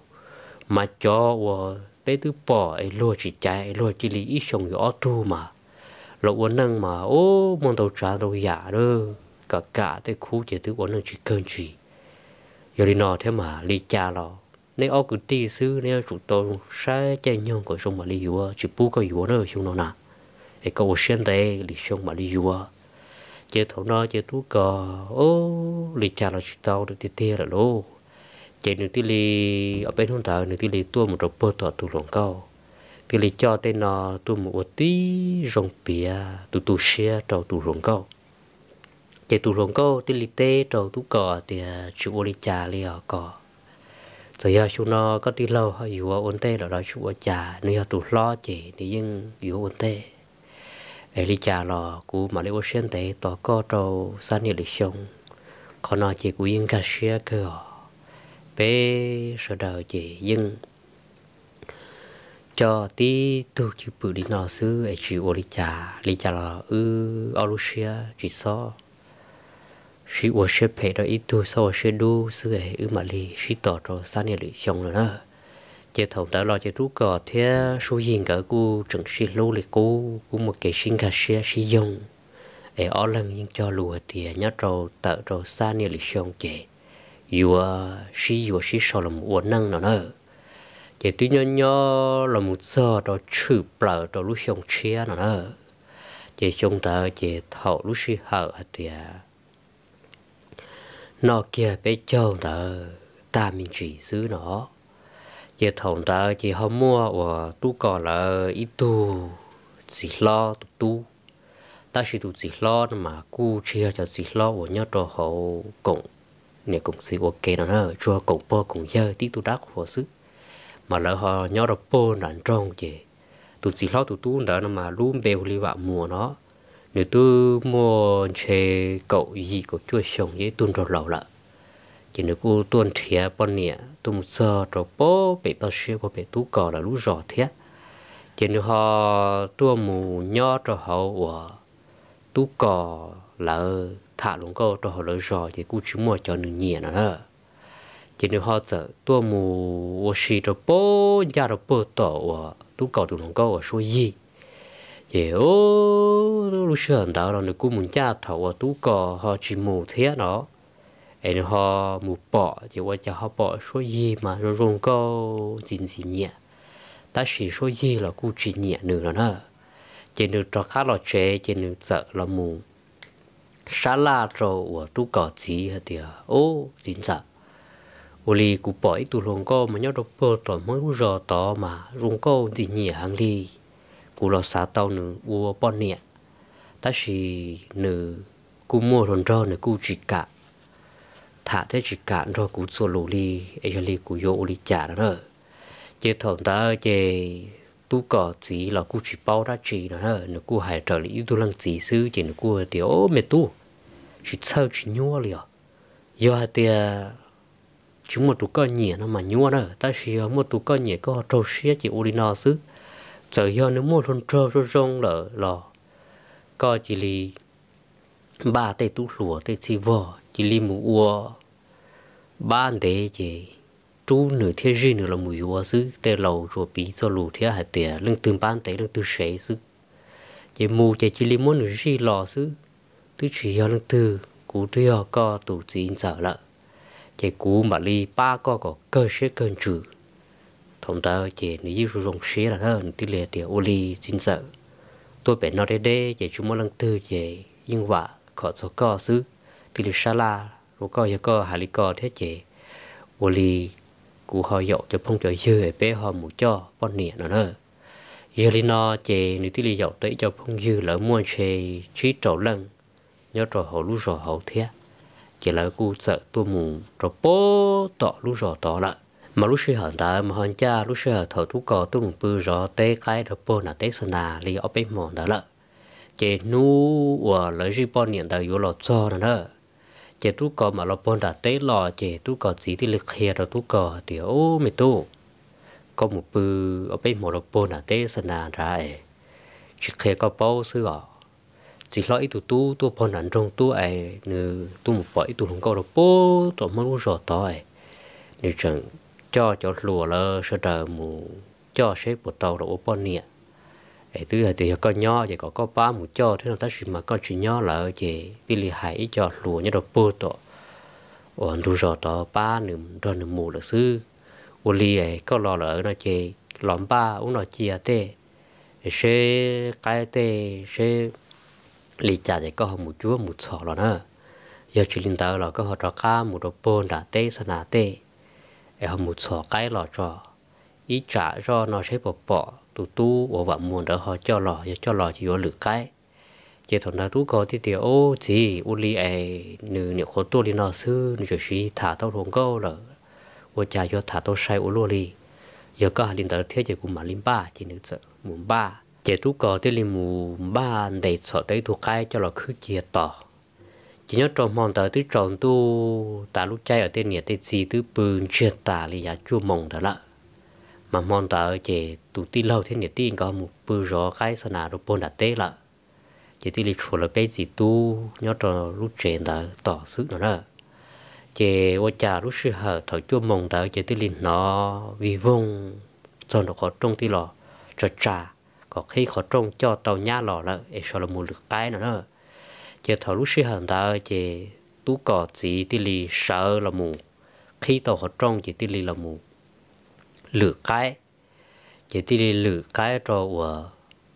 mas cov uas peb twb pom es luag tsis caiv es luag cia li ib xyoo yuav ob tug mas los ua neej mas ub, muaj ntau tsav ntau yam, kam kam tej khub ces twb ua neej tsis kawg ntsis. Yog li no thiab mas li cas los neb ob kwv tij xwb, neb yuav tsum tau saib caij nyoog kom zoo mam li yuav, tsis pub koj yuav na xyoo no na, es koj ua siab ntev Lwm Xyoo mam li yuav. Ces thaum no ces tub Kos, Ub, li cas los tsis tau lawm tiag tiag lawm lauj. Ces nws thiaj li, ob peb hnub ntawd nws thiaj li tuaj mus rau puag tom tus hluas nkauj, thiaj li coj tej no tuaj mus ua tib zoo piav tu tu siab rau tus hluas nkauj. Ces tus hluas nkauj thiaj li teb rau tub Kos tias, Tsis ua li cas li os Kos. Txawm yog xyoo no koj tij laug ho yuav ua ntej lawm los tsis ua cas, nws yog tus hlob ces nws yeej yuav ua ntej. Es li cas los kuv mam li ua siab ntev tos koj rau Xab Niam Lwm Xyoo. Qhov no ces kuv yeej nkag siab kawg os. Peb sawv daws ces yeej coj tib tug cwj pwm li no xwb es tsis ua li cas. Li cas los wb ob lub siab tsis txhob sib ua siab phem rau ib tug, txhob ua siab dub xwb es wb mam li sib tos rau Xab Niam Lwm Xyoo no na. Ces thaum ntawd los ces tub Kos thiab Suab Yig nkawd kuj tseem sib hlub li qub, kuj muaj kev sib nkag siab sib yoog. Es ob leeg yeej cog lus hais tias nyob rau tawm rau Xab Niam Lwm Xyoo ces yuav sib yuav sib sau los ua neej no na. Ces twb nyob nyob los mus txog rau tshwm plaws rau lub xyoo tshiab no na. Ces xyoo ntawd ces thaum lub sij hawm hais tias noj kiag peb caug ntawd tag me ntsis xwb no, ces thaum ntawd ces ho muaj uas tub Kos lawv ib tug txiv hlob tus tub. Tab sis tus txiv hlob no mas kuj tsis yog cov txiv hlob uas nyob rau hauv koom niam koom txiv ua ke no na, tsuas koom pog koom yawg tib tug dab qhuas xwb. Mas lawv ho nyob rau puag nram nroog ces tus txiv hlob tus tub ntawd no mas lub npe hu li Vam Muas no. Nws twb muaj ntshe kaum yim kaum cuaj xyoo, yog ib tug nraug laus lawm. Ces nws kuj tuaj nrhiav poj niam tuaj mus txog rau puag pem toj siab puag pem tub Kos lawv lub zos thiab. Ces nws ho tuaj mus nyob rau hauv uas tub Kos lawv tham hluas nkauj rau hauv lawv zos ces kuj tsis muaj cov nws nyiam no na. Ces nws ho txawm tuaj mus ua si rau puag ncaj rau puag tom uas tub Kos tus hluas nkauj uas Suab Yig. Ces lub sij hawm ntawd los nws kuj mus ncaj thaum uas tub Kos ho tsis mus thiab no. Es nws ho mus pom ces ua cas ho pom Suab Yig mas zoo zoo nkauj ntxim ntxim nyiam, tab sis Suab Yig los kuj tsis nyiam nws no na. Ces nws rov qab los tsev ces nws txawm los mus sab laj rau uas tub Kos txiv hais tias, Ub, txiv ntxawm, ua li kuv pom ib tug hluas nkauj mas nyob rau puag tom Hmoob lub zos tod mas zoo nkauj ntxim nyiam heev li. Kuv los xav tau nws ua poj niam, tab sis nws kuj muaj hluas nraug, nws kuj tsis kam tham thiab tsis kam nrog kuv txuas lus li, es yog li kuv yuav ua li cas no na? Ces thaum ntawd ces tub Kos txiv los kuj tsis paub dab tsi no na, nws kuj hais raws li ib tug leej txiv xwb ces nws kuj tias, Au, me tub, tsis txhawj tsis nyuab li os. Yog hais tias tsis muaj tus koj nyiam no mas nyuab na, tab sis yog muaj tus koj nyiam koj ho raug siab ces ua li no xwb. Txawm yog nws muaj hluas nraug zoo zoo lawm los koj cia li npaj tej tub hluas tej txhij vog, cia li mus ua npab ntev ces rub nws thiab zij nws los mus yuav xwb. Tej laus tsuas piv txoj lus thiab hais tias leej twg npab ntev leej twg sev xwb. Ces mus ces cia li muab nws zij los xwb, twb tsis yog leej twg, kuv twb yog koj tus txiv ntxawm lawm, ces kuv mam li pab koj kom kawg siab kawg ntsws. Thaum ntawd ces nws yeej zoo zoo siab lawm na, nws thiaj li hais tias, Ua li txiv ntxawm, tuaj pem no deb deb ces tsis muaj leej twg ces yeej vam khom txog koj xwb, thiaj li sab laj rau koj. Yog koj hais li ko thiab ces ua li kuv ho yaum cov phooj cov ywg peb ho mus coj poj niam no na. Yog li no ces nws thiaj li yaum tau ib co phooj ywg lawv muaj ntshe tsib rau leej nyob rau hauv lub zos hauv thiab, ces lawv kuj txawm tuaj mus rau puag tom lub zos tod lawm. Mas lub sij hawm ntawd mas ho ncaj lub sij hawm thaum Tub Kos tuaj mus pw zov teb qaib rau puag nram teb Xa Nas li ob peb hmo ntawd lawm. Ces hnub uas lawv zij poj niam ntawd yuav los txog no na, ces Tub Kos mam los puag nram teb los ces Tub Kos txiv thiaj li qhia rau Tub Kos hais tias, Ub, me tub, koj mus pw ob peb hmo rau puag nram teb Xa Nas nrad es tsis qhia koj paub xwb os. Txiv hlob ib tug tub tuaj puag nram nroog tuaj es nws tuaj mus pom ib tug hluas nkauj rau puag tom Hmoob lub zos tod es nws tseem coj cov hluas lawv sawv daws mus coj seb puas tau los ua poj niam. Es twb hais tias yog koj nyob ces kom koj pab mus coj thiab no, tab sis mas koj tsis nyob lawm ces thiaj li hais ib co hluas nyob rau puag tom uas ntug zos tod pab nws nrog nws mus lawm xwb. Ua li es koj los lawm no ces los npaj ub no cia tej, seb qaib tej seb li cas ces koj ho mus cuab mus txhom los na. Yog tsis li ntawd los koj ho rov qab mus rau puag nram teb Xa Nas tej es ho mus txhom qaib los tso, ib tsam zoj no seb puas pom tus tub uas Vam Muas ntawd ho coj los, yog coj los ces yuav lwm qaib. Ces thaum ntawd Tub Kos thiaj tias, Ub txiv, ua li es nws nyuam qhuav tuaj li no xwb nws tseem siv tham tau hluas nkauj lawm, ua cas yuav tham tau sai ua luaj li. Yog koj hais li ntawd thiab ces kuv mam li npaj. Ces nws txawm mus npaj, ces Tub Kos thiaj li mus npaj ntes txhom tau ib tug qaib coj los khwb cia tos. Ces nyob rau hmo ntawd twb tsaus ntuj tas lub caij uas tej niam tej txiv twb pw ntsiag tas li yav cuaj moos ntawd lawm. Mas hmo ntawd ces tus tij laug thiab niam tij nkawd mus pw zov qaib Xa Nas rau puag nram teb lawm. Ces thiaj li tshuav lawv peb txiv tub nyob rau lub tsev ntawd tos xwb no na. Ces ua cas lub sij hawm thaum cuaj moos ntawd ces thiaj li hnov vij voog txog nraum qhov rooj tij los tsa tsa, kom qhib qhov rooj coj tau nyab los lawm es sawv los mus lwm qaib no na. Ces thaum lub sij hawm ntawd ces Tub Kos txiv thiaj li sawv los mus qhib tau qhov rooj ces thiaj li los mus lwm qaib. Ces thiaj li lwm qaib rau uas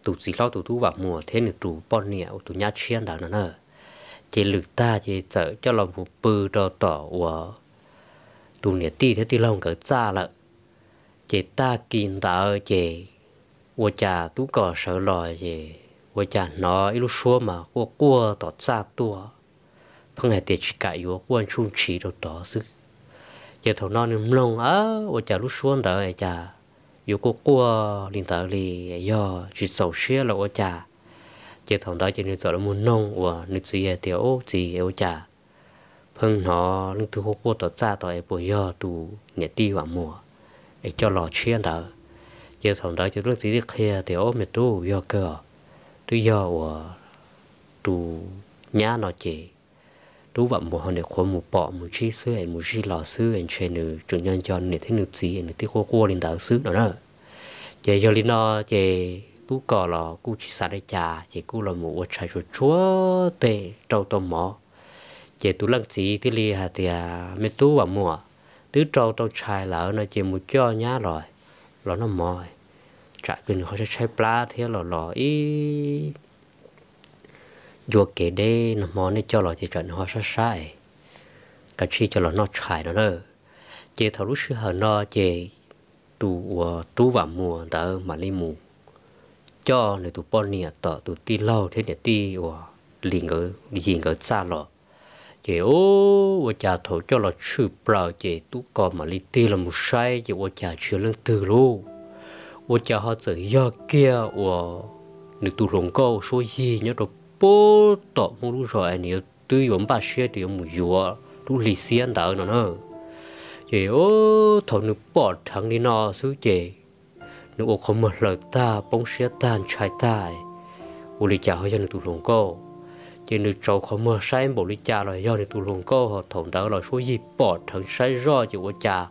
tus txiv hlob tus tub Vam Muas thiab nws tus poj niam uas tus nyab tshiab ntawd no na. Ces lwm tag ces txawm coj los mus pw rau tom uas tus niam tij thiab tij laug nkawd txaj lawm. Ces tag kis ntawd ces ua cas Tub Kos sawv los ces ua cas hnov ib lub suab mas quaj quaj tom txaj tuaj, pheej hais tias tsis kam yuav, quaj ntsuj ntsiv rau tod xwb. Ces thaum no nws mloog, Ab, ua cas lub suab ntawd cas yuav quaj quaj li ntawd li, yog tsis txaus siab los ua cas? Ces thaum ntawd ces nws txawm los mus noog uas nws txiv hais tias, Ub txiv, ua cas pheej hnov leej twg quaj quaj tom txaj tod es puas yog tus niam tij Vam Muas es coj los tshiab ntawd? Ces thaum ntawd ces tus leej txiv thiaj qhia tias, Ob, me tub, yog kawg os, twb yog uas tus nyab no ces tub Vam Muas ho nyuam qhuav mus pom mus ntsib xwb es mus zij los xwb es ntshe nws tseem nco nco niam thiab nws txiv es nws thiaj quaj quaj li ntawd xwb no na. Ces yog li no ces Tub Kos los kuj tsis xav li cas ces kuj los mus ua tshais tsuag tsuag tej rau tau mov. Ces tus leej txiv thiaj li hais tias, Me tub Vam Muas, twb rau tau tshais lawm no ces mus coj nyab los, los noj mov, tsam nws ho tshaib tshaib plab thiab los los ib ncua kev deb no, hmo nej coj los ces tsam nws ho sab sab es kav tsij coj los noj tshais no na. Ces thaum lub sij hawm no ces tus uas tub Vam Muas ntawd mam li mus coj nws tus poj niam tom tus tij laug thiab niam tij uas li nkawd, yim nkawd txaj los. Ces ua cas thaum coj los tshwm plaws ces Tub Kos mam li tig los mus saib ces ua cas tsis yog leej twg lauj. Ua cas ho txawm yog kiag uas nws tus hluas nkauj Suab Yig nyob rau puag tom Hmoob lub zos es nws yuav, twb yuav npaj siab tias yuav mus yuav lub hli xiab ntawd no na. Ces thaum nws pom dheev li no xwb ces nws ua qhov muag hlaws tag, poob siab tag, ntshai tag, ua li cas ho yog nws tus hluas nkauj. Ces nws tsaus qhov muag saib npaum li cas los yog nws tus hluas nkauj, ho thaum ntawd los Suab Yig pom dheev saib zoj ces ua cas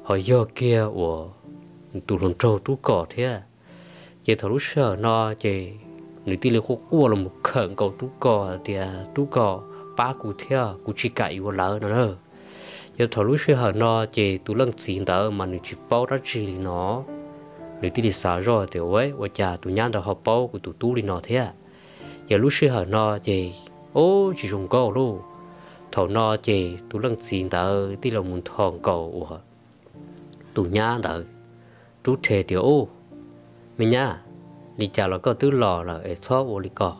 ho yog kiag uas nws tus hluas nraug Tub Kos thiab. Ces thaum lub sij hawm no ces nws thiaj li quaj quaj los mus khawm nkaus Tub Kos tias, Tub Kos, pab kuv thiab, kuv tsis kam yuav lawv no na. Ces thaum lub sij hawm no ces tus leej txiv ntawd mas nws tsis paub dab tsi li no, Nws thiaj li xav zoj tias, Ua, ua cas tus nyab ntawd ho paub kuv tus tub li no thiab? Ces lub sij hawm no ces, ub, tsis zoo nkauj lauj. Thaum no ces tus leej txiv ntawd thiaj los mus nthos nkaus uas tus nyab ntawd rub rhe tias, Ub, me nyab, li cas los koj twb los lawm es txhob ua li ko,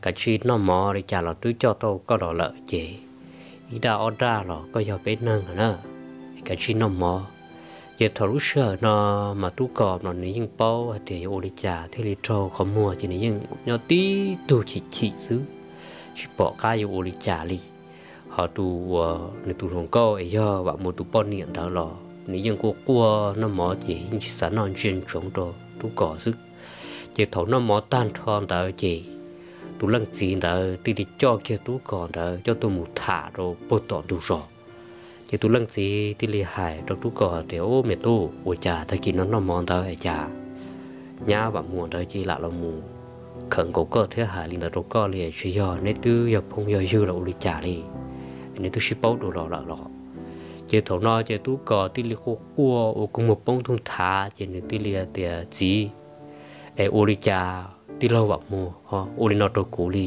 kav tsij noj mov, li cas los twb coj tau koj los lawm ces ib daj ob daj los koj yog peb neeg lawm na, es kav tsij noj mov. Ces thaum lub sij hawm no mas Tub Kos no nws yeej paub hais tias yuav ua li cas thiaj li raug qhov muag, ces nws yeej nyob tib tug chim chim xwb, tsis pom qab yuav ua li cas li. Ho tus uas nws tus hluas nkauj es yog Vam Muas tus poj niam ntawd los nws yeej quaj quaj noj mov ces yeej tsis xav noj, ntsia ntsoov rau Tub Kos xwb. Ces thaum noj mov tag nrho ntawd ces tus leej txiv ntawd thiaj li coj kiag Tub Kos ntawd coj tuaj mus tham rau puag tom ntug zos. Ces tus leej txiv thiaj li hais rau Tub Kos hais tias, Ub, me tub, ua cas tag kis no noj mov ntawd es cas nyab Vam Muas ntawd cia li lam los mus khawm nkaus koj thiab hais li ntawd rau koj li? Tsis yog neb twb yog phooj yog ywg los ua li cas li? Neb twb sib paub dua los lawm los? Ces thaum no ces Tub Kos thiaj li quaj quaj ua kua muag poob ntuj nthav, ces nws thiaj li tias, Txiv, es ua li cas tij laug Vam Muas ho ua li no rau kuv li?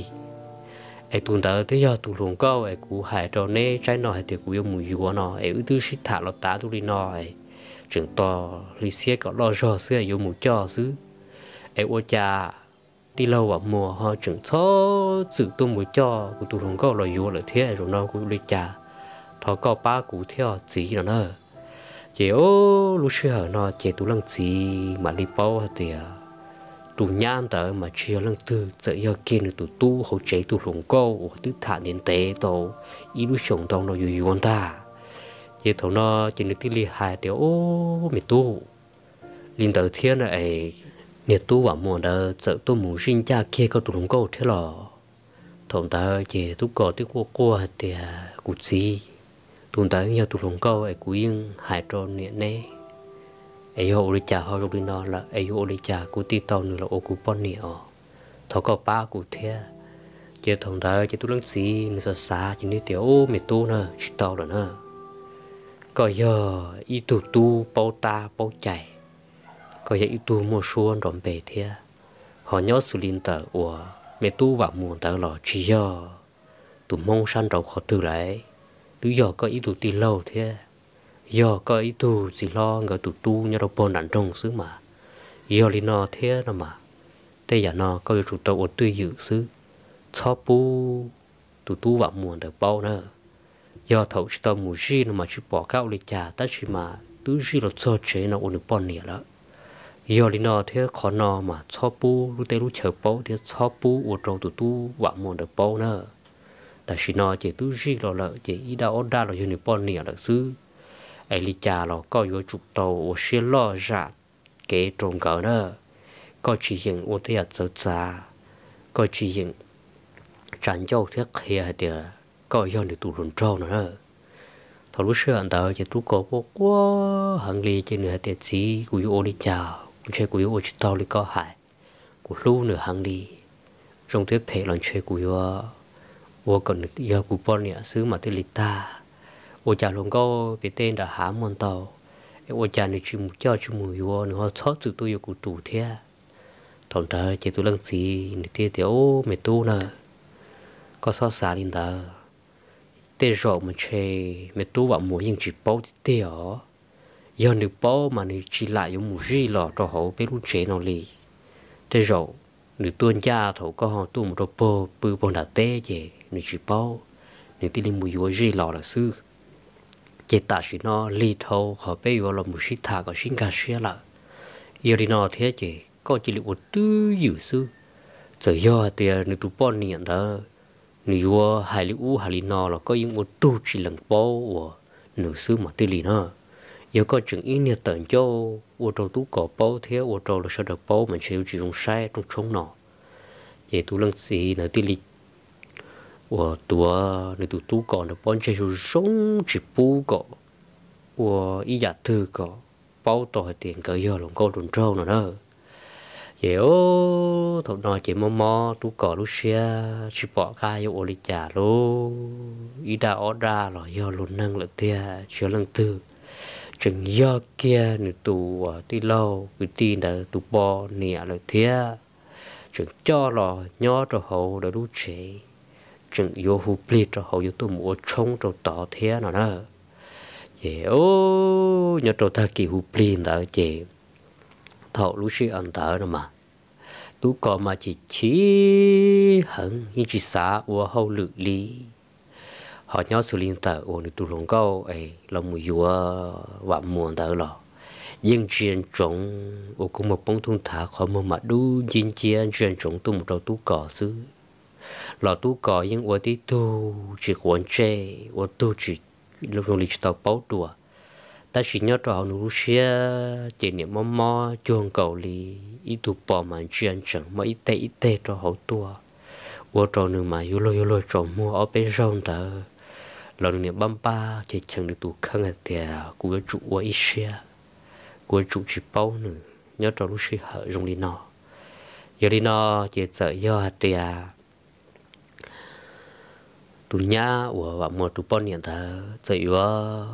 Es tus ntawd twb yog tus hluas nkauj es kuv hais rau neb tsaib no hais tias kuv yuav mus yuav no, es wb twb sib tham los tav ntuj li no, tseem tos hli xiab kom loj zog xwb yuav mus coj xwb. Es ua cas tij laug Vam Muas ho tseem txhob txwm tuaj mus coj kuv tus hluas nkauj los yuav lawm thiab? Zaum no kuv ua li cas? Thov koj pab kuv thiab os txiv no na. Ces lub sij hawm no ces tus leej txiv mam li paub hais tias tus nyab ntawd mas tsis yog leej twg, txawm yog kiag nws tus tub hauv tsev tus hluas nkauj uas twb tham ntev ntev tau ib lub xyoos ntau no yuav yuav ntag. Ces thaum no ces nws thiaj li hais tias, Ub, me tub, li ntawd thiab na es niag tub Vam Muas ntawd txawm tuaj mus zij ncaj kiag koj tus hluas nkauj thiab los? Thaum ntawd ces Tub Kos twb quaj quaj hais tias, Kuv txiv, tus ntawd yog tus hluas nkauj es kuv yeej hais rau niam neb, es yog ua li cas ho zoo li no lawm, es yuav ua li cas kuv thiaj tau nws los ua kuv poj niam os? Thov koj pab kuv thiab. Ces thaum ntawd ces tus leej txiv nws xav xav ces nws tias, Ub, me tub na, tsis tau lawm na. Koj yog ib tug tub paub tab paub cai, koj yog ib tug muaj suab nrov npe thiab, ho nyob xws li ntawm uas me tub Vam Muas ntawd los tsis yog tus Hmoob sab nraud qhov twg lawm, twb yog koj ib tug tij laug thiab, yog koj ib tug txiv hlob nkawd tus tub nyob rau puag nram nroog xwb mas. Yog li no thiab no mas, tej yam no koj yuav tsum tau ua twj ywm xwb, txhob pub tus tub Vam Muas ntawd paub na. Yog thaum tsis tau mus zij no mas tsis pom qab ua li cas, tab sis mas twb zij los txog tsev no ua nws poj niam lawm. Yog li no thiab qhov no mas txhob pub lub teb lub chaw paub thiab txhob pub ua rau tus tub Vam Muas ntawd paub na. Tam sim no ces twb zij los lawm ces ib daj ob daj los yog nws poj niam lawm xwb. Es li cas los koj yuav tsum tau ua siab loj zam kev rau nkawd na. Koj tsis yeem ua tej yam txawv txav, koj tsis yeem tsa ncauj thiab qhia hais tias koj yog nws tus hluas nraug no na. Thaum lub sij hawm ntawd ces Tub Kos quaj quaj heev li ces nws hais tias, Txiv, kuv yuav ua li cas? Kuv ntshe kuv yuav ua tsis tau li koj hais. Kuv hlub nws heev li, zoo thiab phem los ntshe kuv yuav ua kom nws yog kuv poj niam xwb mas thiaj li tag. Ua cas hluas nkauj pem tej nram hav muaj ntau, es ua cas nws tsis mus coj tsis mus yuav, nws ho txhob txwm tuaj yuav kuv tus thiab? Thaum ntawd ces tus leej txiv nws thiaj tias, Ub, me tub na, koj txhob xav li ntawd. Tej zaum mas ntshe me tub Vam Muas yeej tsis paub tiag tiag os. Yog nws paub mas nws tsis lam yuav mus zij los rau hauv peb lub tsev no li. Tej zaum nws tuaj ncaj thaum koj ho tuaj mus rau puag pw puag nram teb ces nws tsis paub, nws thiaj li mus yuav zij los lawm xwb. Ces tam sim no lig dhau qhov peb yuav los mus sib tham kom sib nkag siab lawm. Yog li no thiab ces koj cia li ua twj ywm xwb. Txawm yog hais tias nws tus poj niam ntawd nws yuav hais li ub hais li no los koj yeej ua tug tsis lees paub uas nws xwb mas thiaj li na. Yog koj tseem ib niag tawm ncauj ua rau Tub Kos paub thiab ua rau lawv sawv daws paub mas ntshe yuav tsis zoo saib rooj tshoob no. Ces tus leej txiv ntawd thiaj li uas tuav nws tus Tub Kos ntawd pob ntseg zoo zoo tsis pub kom ua ib yam twg kom paub tau hais tias nkawd yog hluas nkauj hluas nraug no na. Ces thaum no ces mob mob Tub Kos lub siab tsis pom qab yuav ua li cas lauj. Ib daj ob daj los yog luag neeg lawm tiag, tsis yog leej twg, tseem yog kiag nws tus tij laug kwv tij ntawd tus poj niam lawm thiab, tseem coj los nyob rau hauv lawv lub tsev, tseem yuav hu plig rau hauv yuav tuaj mus ua tshoob rau tod thiab no na. Ces nyob rau tag kis hu plig ntawd ces thaum lub sij hawm ntawd no mas, Tub Kos mas chim chim heev yeej tsis xav ua hauj lwm li. Ho nyob xws li ntawm uas nws tus hluas nkauj es los mus yuav Vam Muas ntawd los yeej ntsia ntsoov uas kua muag poob thoob nthav, qhov muag mas dub nciab nciab ntsia ntsoov tuaj mus rau Tub Kos xwb. Los Tub Kos yeej ua tib tug tsis quav ntsej, ua tug tsis zoo li tsis tau paub dua. Tab sis nyob rau hauv nws lub siab ces niam mob mob cuag nkaus li ib tug pos mas ntsia ntsoov muaj ib teg ib teg rau hauv tuaj, ua rau nws mas yuav luag yuav luag tsaus muag ob peb zaug ntawd los nws niam pab npaj cheem cheem nws tus kheej hais tias, Kuv yuav tsum ua ib siab, kuv yuav tsum tsis paub nws nyob rau lub sij hawm zoo li no. Yog li no ces txawm yog hais tias tus nyab uas Vam Muas tus poj niam ntawd txawm yuav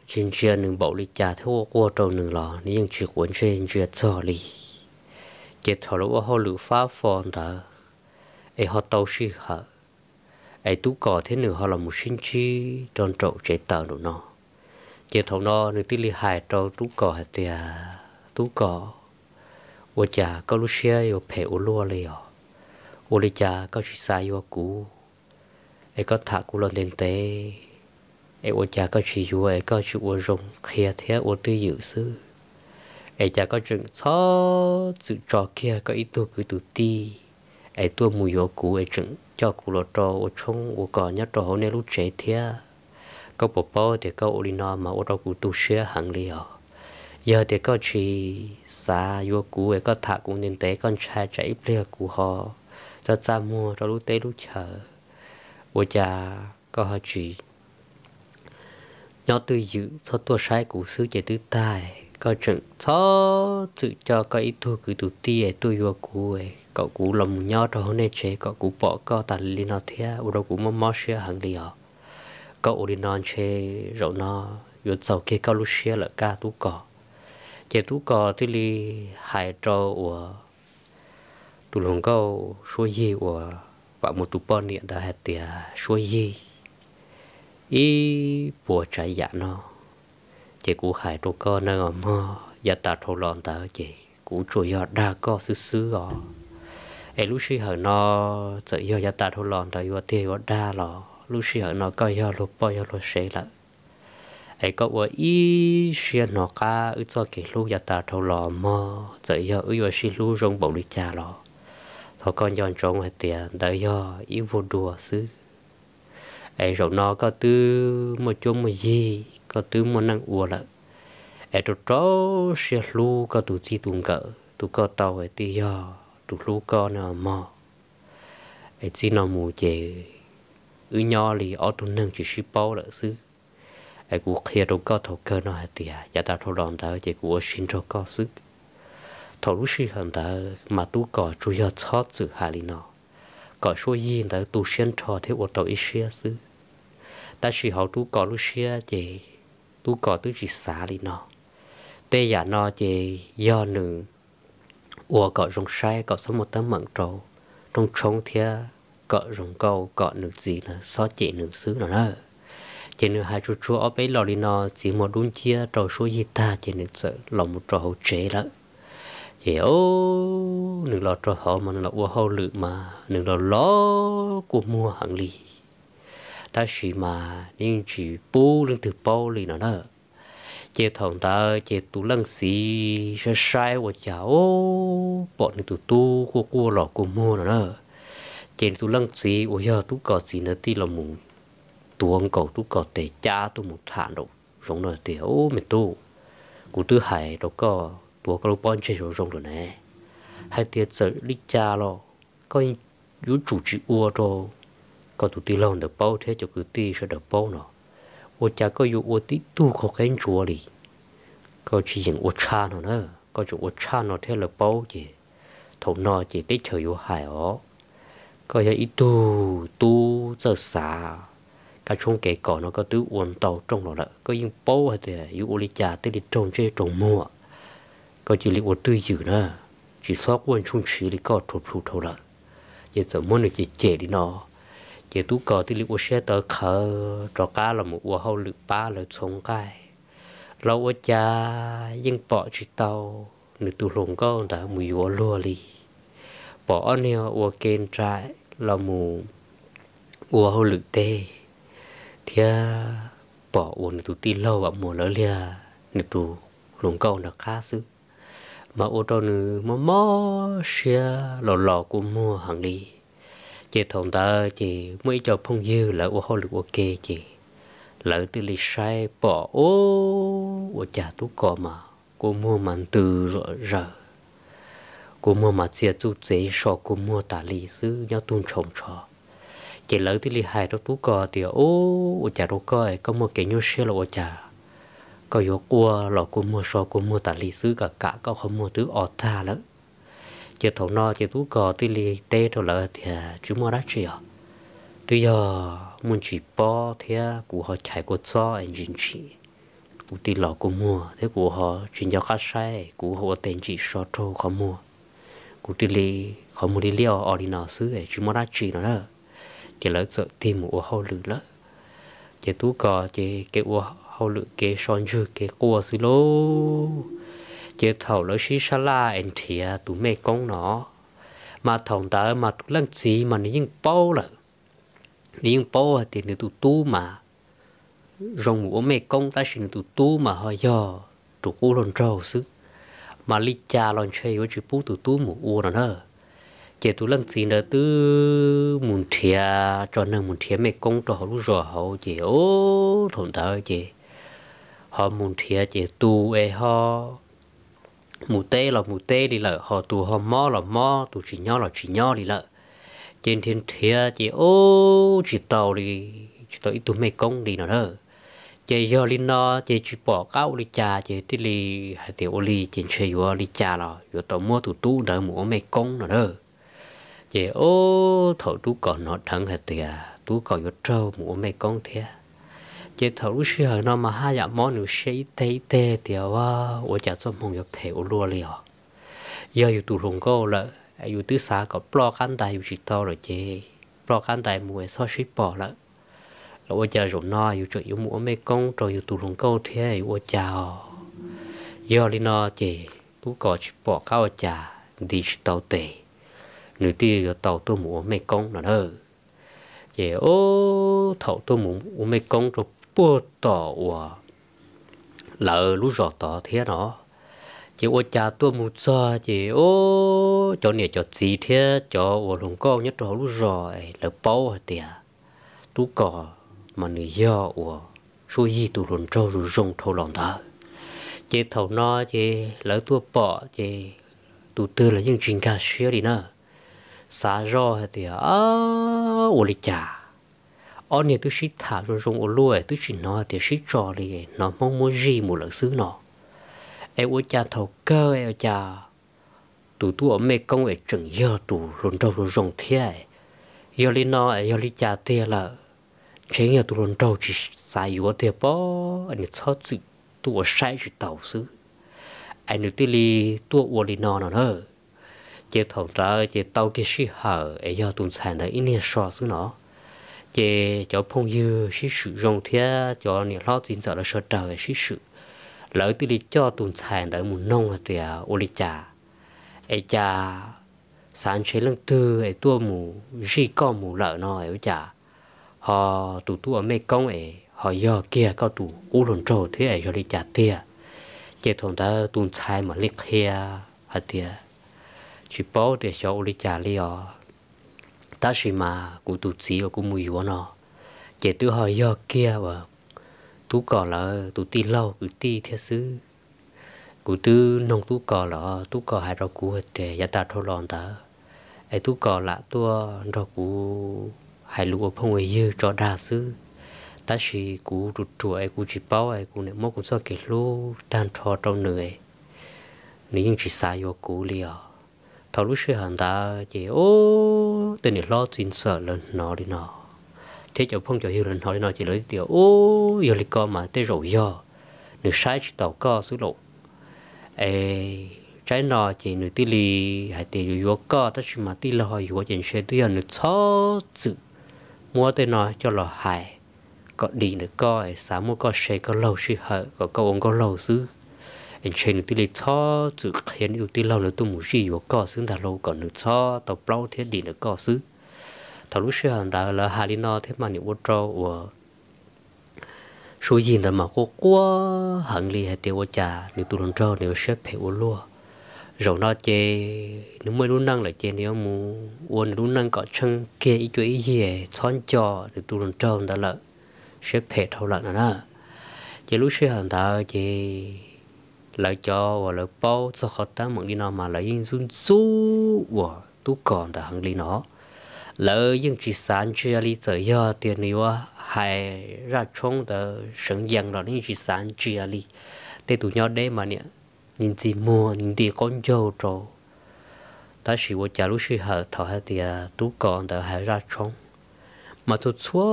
ntsia ntsia nws npaum li cas thiab quaj quaj rau nws los nws yeej tsis quav ntsej ntsia txog li. Ces thaum lawv ua hauj lwm fab fo ntawd es ho tau sij hawm, es Tub Kos thiab nws ho los mus sib ntsib rau nraum tsev taws nraum no. Ces thaum no nws thiaj li hais rau Tub Kos hais tias, Tub Kos, ua cas koj lub siab yuav phem ua luaj li os? Ua li cas koj tsis xav yuav kuv, es koj tham kuv los ntev ntev, es ua cas koj tsis yuav es koj tsis ua zoo qhia thiab ua twj ywm xwb? Es cas koj tseem txhob txwm tso kiag koj ib tug kwv tus tij es tuaj mus yuav kuv es tseem coj kuv los rau ua tshoob ua kos nyob rau hauv nej lub tsev thiab? Koj puas paub tias koj ua li no mas ua rau kuv tu siab heev li os. Yog tias koj tsis xav yuav kuv es koj tham kuv ntev ntev, koj ntshai tsam ib pliag kuv ho txaj txaj muag rau lub teb lub chaw, ua cas koj ho tsis nyob twj ywm txhob tuaj saib kuv xwb ces twb tag. Koj tseem txhob txwm coj koj ib tug kwv tus tij es tuaj yuav kuv kom kuv los mus nyob rau hauv nej tsev kom kuv pom koj tas li no thiab, ua rau kuv mob mob siab heev li os. Koj ua li no ntshe zaum no yuav txaus kiag koj lub siab lawm kab Tub Kos. Ces Tub Kos thiaj li hais rau uas tus hluas nkauj Suab Yig uas Vam Muas tus poj niam ntawd hais tias, Suab Yig, ib puas tsav yam no ces kuv hais rau koj nawb mog, yav tas dhau los ntawd ces kuv tsuas yog dag koj xwb xwb os. Es lub sij hawm no txawm yog yav tas dhau los ntawd yuav tiag yuav dag los lub sij hawm no koj yog luag poj yog luag sev lawm. Es koj ua ib siab hnov qab wb txoj kev hlub yav tas dhau los mog, txawm yog wb yuav sib hlub zoo npaum li cas los thov koj nco ntsoov hais tias ntawd yog ib vuag dua xwb. Es zaum no koj twb muaj cuab muaj yig, koj twb muaj neej ua lawm, es rau rau siab hlub koj tus txij tus nkawm, tus koj tau hais tias yog tus hlub koj no mog. Es txij no mus ces wb nyob li ob tug neeg tsis sib paub lawm xwb. Es kuv qhia rau koj thaum kawg no hais tias yav tas dhau los ntawd ces kuv ua si nrog koj xwb. Thaum lub sij hawm ntawd mas Tub Kos tsuas yog txhob txwm hais li no, kom Suab Yig ntawd tu siab nrho thiab ua tau ib siab xwb. Tab sis hauv Tub Kos lub siab ces Tub Kos twb tsis xav li no. Tej yam no ces yog nws ua kom zoo saib kom txhob muaj teeb meem rau rooj tshoob thiab kom zoo nkauj kom nws txiv txhob cem nws xwb no na. Ces nws hais tsuag tsuag ob peb los li no txiv muag dub nciab rau Suab Yig tag ces nws txawm los mus rau hauv tsev lawm. Ces nws los rau hauv mas nws los ua hauj lwm mas nws los los kua muag heev li. Tab sis mas yeej tsis pub leej twg paub li no na. Ces thaum ntawd ces tus leej txiv saib saib ua cas pom nws tus tub quaj quaj los kua muag no na. Ces tus leej txiv uas yog Tub Kos txiv ntawd thiaj los mus tuav nkaus Tub Kos tes cab tuaj mus tham nraum zoov no tias, Ub, me tub, kuv twb hais rau koj tuav koj lub pob ntseg zoo zoo lawm ne, hais tias txawm li cas los koj yuav tsum tsis ua rau koj tus tij laug ntawd paub thiab cov kwv tij sawv daws paub no. Ua cas koj yuav ua tib tug qaug qeb ntsuav li? Koj tsis yeem ua tshaj no na, koj tseem ua tshaj no thiab lawv paub ces thaum no ces teb chaws yuav hais os. Koj yog ib tug tub txawj xav, kab tshoob kev kos no koj twb ua ntau rooj los lawm, koj yeej paub hais tias yuav ua li cas thiaj li raug ntsej raug muag. Koj cia li ua twj ywm na, tsis txhob quaj ntsuj ntshiv li koj rhuav plhu dhau lawm. Ces txawm muab nws cem cem li no, ces Tub Kos thiaj li ua siab tawv qhawv rov qab los mus ua hauj lwm pab lawv txhoov nqaij. Los ua cas yeej pom tsis tau nws tus hluas nkauj ntawd mus yuav luag li. Pom ob niag ua ke nraim los mus ua hauj lwm teb, thiab pom uas nws tus tij laug Vam Muas lawv liag nws tus hluas nkauj nram qab xwb, mas ua rau nws mob mob siab los los kua muag heev li. Ces thaum ntawd ces muaj ib co phooj ywg lawv ua hauj lwm ua ke ces lawv thiaj li saib pom, ub, ua cas Tub Kos mas kua muag mas ntws zom zaws, kua muag mas txia txuj txev so kua muag tas li xwb nyob tug ntshoo ntsho. Ces lawv thiaj li hais rau Tub Kos tias, ub, ua cas rau koj, koj muaj kev nyuaj siab los ua cas koj yuav quaj los kua muag so kua muag tas li xwb, kam kam koj qhov muag twb o tag lawm. Ces thaum no ces Tub Kos thiaj li teb rau lawv tias, tsis muaj dab tsi os, twb yog muaj ntsis pob thiab kuv ho chais kua txob es ntsim ntsim kuv thiaj los kua muag, thiab kuv ho tsis nco qab saib, kuv ho ua tes ntsim so raug qhov muag, kuv thiaj li qhov muag li liab o o li no xwb, tsis muaj dab tsi no na. Ces lawv txawm tig mus ua hauj lwm lawm. Ces Tub Kos ces kev ua hauj lwm kev so ntswg kev quaj xwb lauj. Ces thaum lawv sib sab laj es nrhiav tus mej koob no, mas thaum ntawd mas tus leej txiv mas nws yeej paub lawm, nws yeej paub hais tias nws tus tub mas zoo mus ua mej koob, tab sis nws tus tub mas ho yog tus qub hluas nraug xwb, mas li cas los ntshe yuav tsis pub tus tub mus ua no na. Ces tus leej txiv ntawd twb mus nrhiav tso neeg mus nrhiav mej koob rau hauv lub zos hauv ces, ub, thaum ntawd ces ho mus nrhiav ces tus es ho mus teb los mus teb li lawm, ho tus ho mob los mob, tus tsis nyob los tsis nyob li lawm. Ces nrhiav nrhiav ces, ub, tsis tau li, tsis tau ib tug mej koob li no na. Ces yog li no ces tsis pom qab ua li cas ces thiaj li hais tias ua li ces ntshe yuav li cas los yuav tau muab tus tub ntawd mus ua mej koob no na. Ces, ub, thaum Tub Kos hnov dheev hais tias Tub Kos yuav raug mus ua mej koob thiab, ces thaum lub sij hawm no mas haj yam mob nws siab ib teg ib teg tias, ua, ua cas txoj hmoo yuav phem ua luaj li os. Yog yus tus hluas nkauj lawm, yus twb xav kom ploj qab ntais yus tsis tau lawm ces ploj qab ntais mus es txhob sib pom lawm, los ua cas zaum no yus tseem yuav mus ua mej koob rau yus tus hluas nkauj thiab, yuav ua cas os. Yog li no ces Tub Kos tsis pom qab ua cas, nti tsis tau tes, nws thiaj yuav tau tuaj mus ua mej koob no na. Ces, ub, thaum tuaj mus ua mej koob rau puag tom uas lawv lub zos tod thiab no, ces ua cas tuaj mus txog ces, ub, cov niam cov txiv thiab cov uas hluas nkauj nyob rau hauv lub zos es lawv paub hais tias Tub Kos mas nws yog uas Suab Yig tus hluas nraug zoo zoo dhau los ntawd. Ces thaum no ces lawv tuaj pom ces tus twg los yeej tsis nkag siab li na. Xav zoj hais tias, ua li cas ob niag twb sib tham zoo zoo ua luaj twb tsis hnov hais tias sib tso li, hnov Hmoob muab zij mus lawm xwb no. Es ua cas thaum kawg es ua cas tus tuaj ua mej koob es tseem yog tus hluas nraug zoo zoo thiab? Yog li no es yog li cas tiag lawm? Ntshe yog tus hluas nraug tsis xav yuav tiag pob, nws txhob txwm tuaj ua saib tsis taus xwb, es nws thiaj li tuaj ua li no no na. Ces thaum ntawd ces tau kiag sij hawm es yog tus ntxhais ntawd ib niag so xwb no, ces cov phooj ywg sib swm zoo thiab cov niam hlob txiv ntxawm lawv sawv daws sib swm, lawv thiaj li coj tus ntxhais ntawd mus noog hais tias, ua li cas es cas xav ntshe leej twg es tuaj mus zij koj mus lawm no es ua cas ho tus tuaj ua mej koob es ho yog kiag koj tus qub hluas nraug thiab es yog li cas tiag? Ces thaum ntawd tus ntxhais mam li qhia hais tias, tsis paub tias xyov ua li cas li os, tab sis mas kuv tus txiv uas kuv mus yuav no ces twb ho yog kiag uas Tub Kos lawv tus tij laug kwv tij thiab xwb. Kuv twb noog Tub Kos lawm, Tub Kos hais rau kuv hais tias yav tag dhau los ntawd es Tub Kos lam tuaj nrog kuv hais lus ua phooj ua ywg tso dag xwb, tab sis kuv ruam ruam es kuv tsis paub es kuv niam muab kuv txoj kev hlub tag nrho rau nws, nws yeej tsis xav yuav kuv li os. Thaum lub sij hawm ntawd ces ub, tej niam hlob txiv ntxawm lawv hnov li no thiab cov phooj cov ywg lawv hnov li no ces lawv tias, Ub, yog li ko mas tej zaum yog nws saib tsis taus koj xwb lauj. Es tsaib no ces nws thiaj li hais tias yuav yuav koj, tab sis mas tij laug ho yuav ces ntshe twb yog nws txhob txwm muab tej no coj los hais kom dim ntawm koj, xav muab koj se koj laug sij hawm kom koj ua nkauj laug xwb. Es ntshe nws thiaj li txhob txwm qhia nws tus tij laug nws tuaj mus zij yuav koj xwb ntag lauj, kom nws txhob tau plaub thiab dim ntawm koj xwb. Thaum lub sij hawm ntawd lawv hais li no thiab mas nim ua rau uas Suab Yig ntawd mas quaj quaj heev li hais tias ua cas nws tus hluas nraug nws yuav siab phem ua luaj. Zaum no ces nws muaj ib lub neej lawm ces nws yuav mus ua nws lub neej kom tsheej kiag ib cuab ib yig, txhob nco nws tus hluas nraug ntawd lawm, siab phem dhau lawm no na. Ces lub sij hawm ntawd ces lawv cov uas lawv paub txog qhov teeb meem li no mas lawv yeej ntxub ntxub uas Tub Kos ntawd heev li no. Lawv yeej tsis xav ntsia li, txawm yog tias nws yuav hais zaj tshoob ntawd seev yees los yeej tsis xav ntsia li. Tej tus nyob deb mas niam ntxi muag nti qaub ncaug rau. Tab sis ua cas lub sij hawm thaum hais tias Tub Kos ntawd hais zaj tshoob mas txhua txhua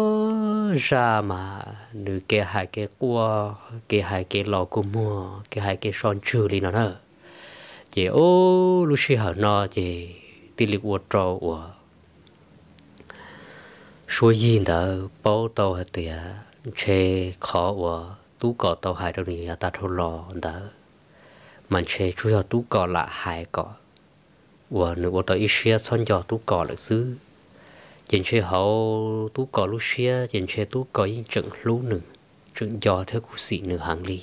zaj mas nws kev hais kev quaj, kev hais kev los kua muag, kev hais kev so ntswg li no na. Ces ub, lub sij hawm no ces thiaj li ua rau uas Suab Yig ntawd paub tau hais tias ntshe qhov uas Tub Kos tau hais rau nws yav tag dhau los ntawd mas ntshe tsuas yog Tub Kos lam hais kom uas nws ua tau ib siab txhob nco Tub Kos lawm xwb. Ces ntshe hauv Tub Kos lub siab ces ntshe Tub Kos yeej tseem hlub nws, tseem nco thiab khuv xim nws heev li.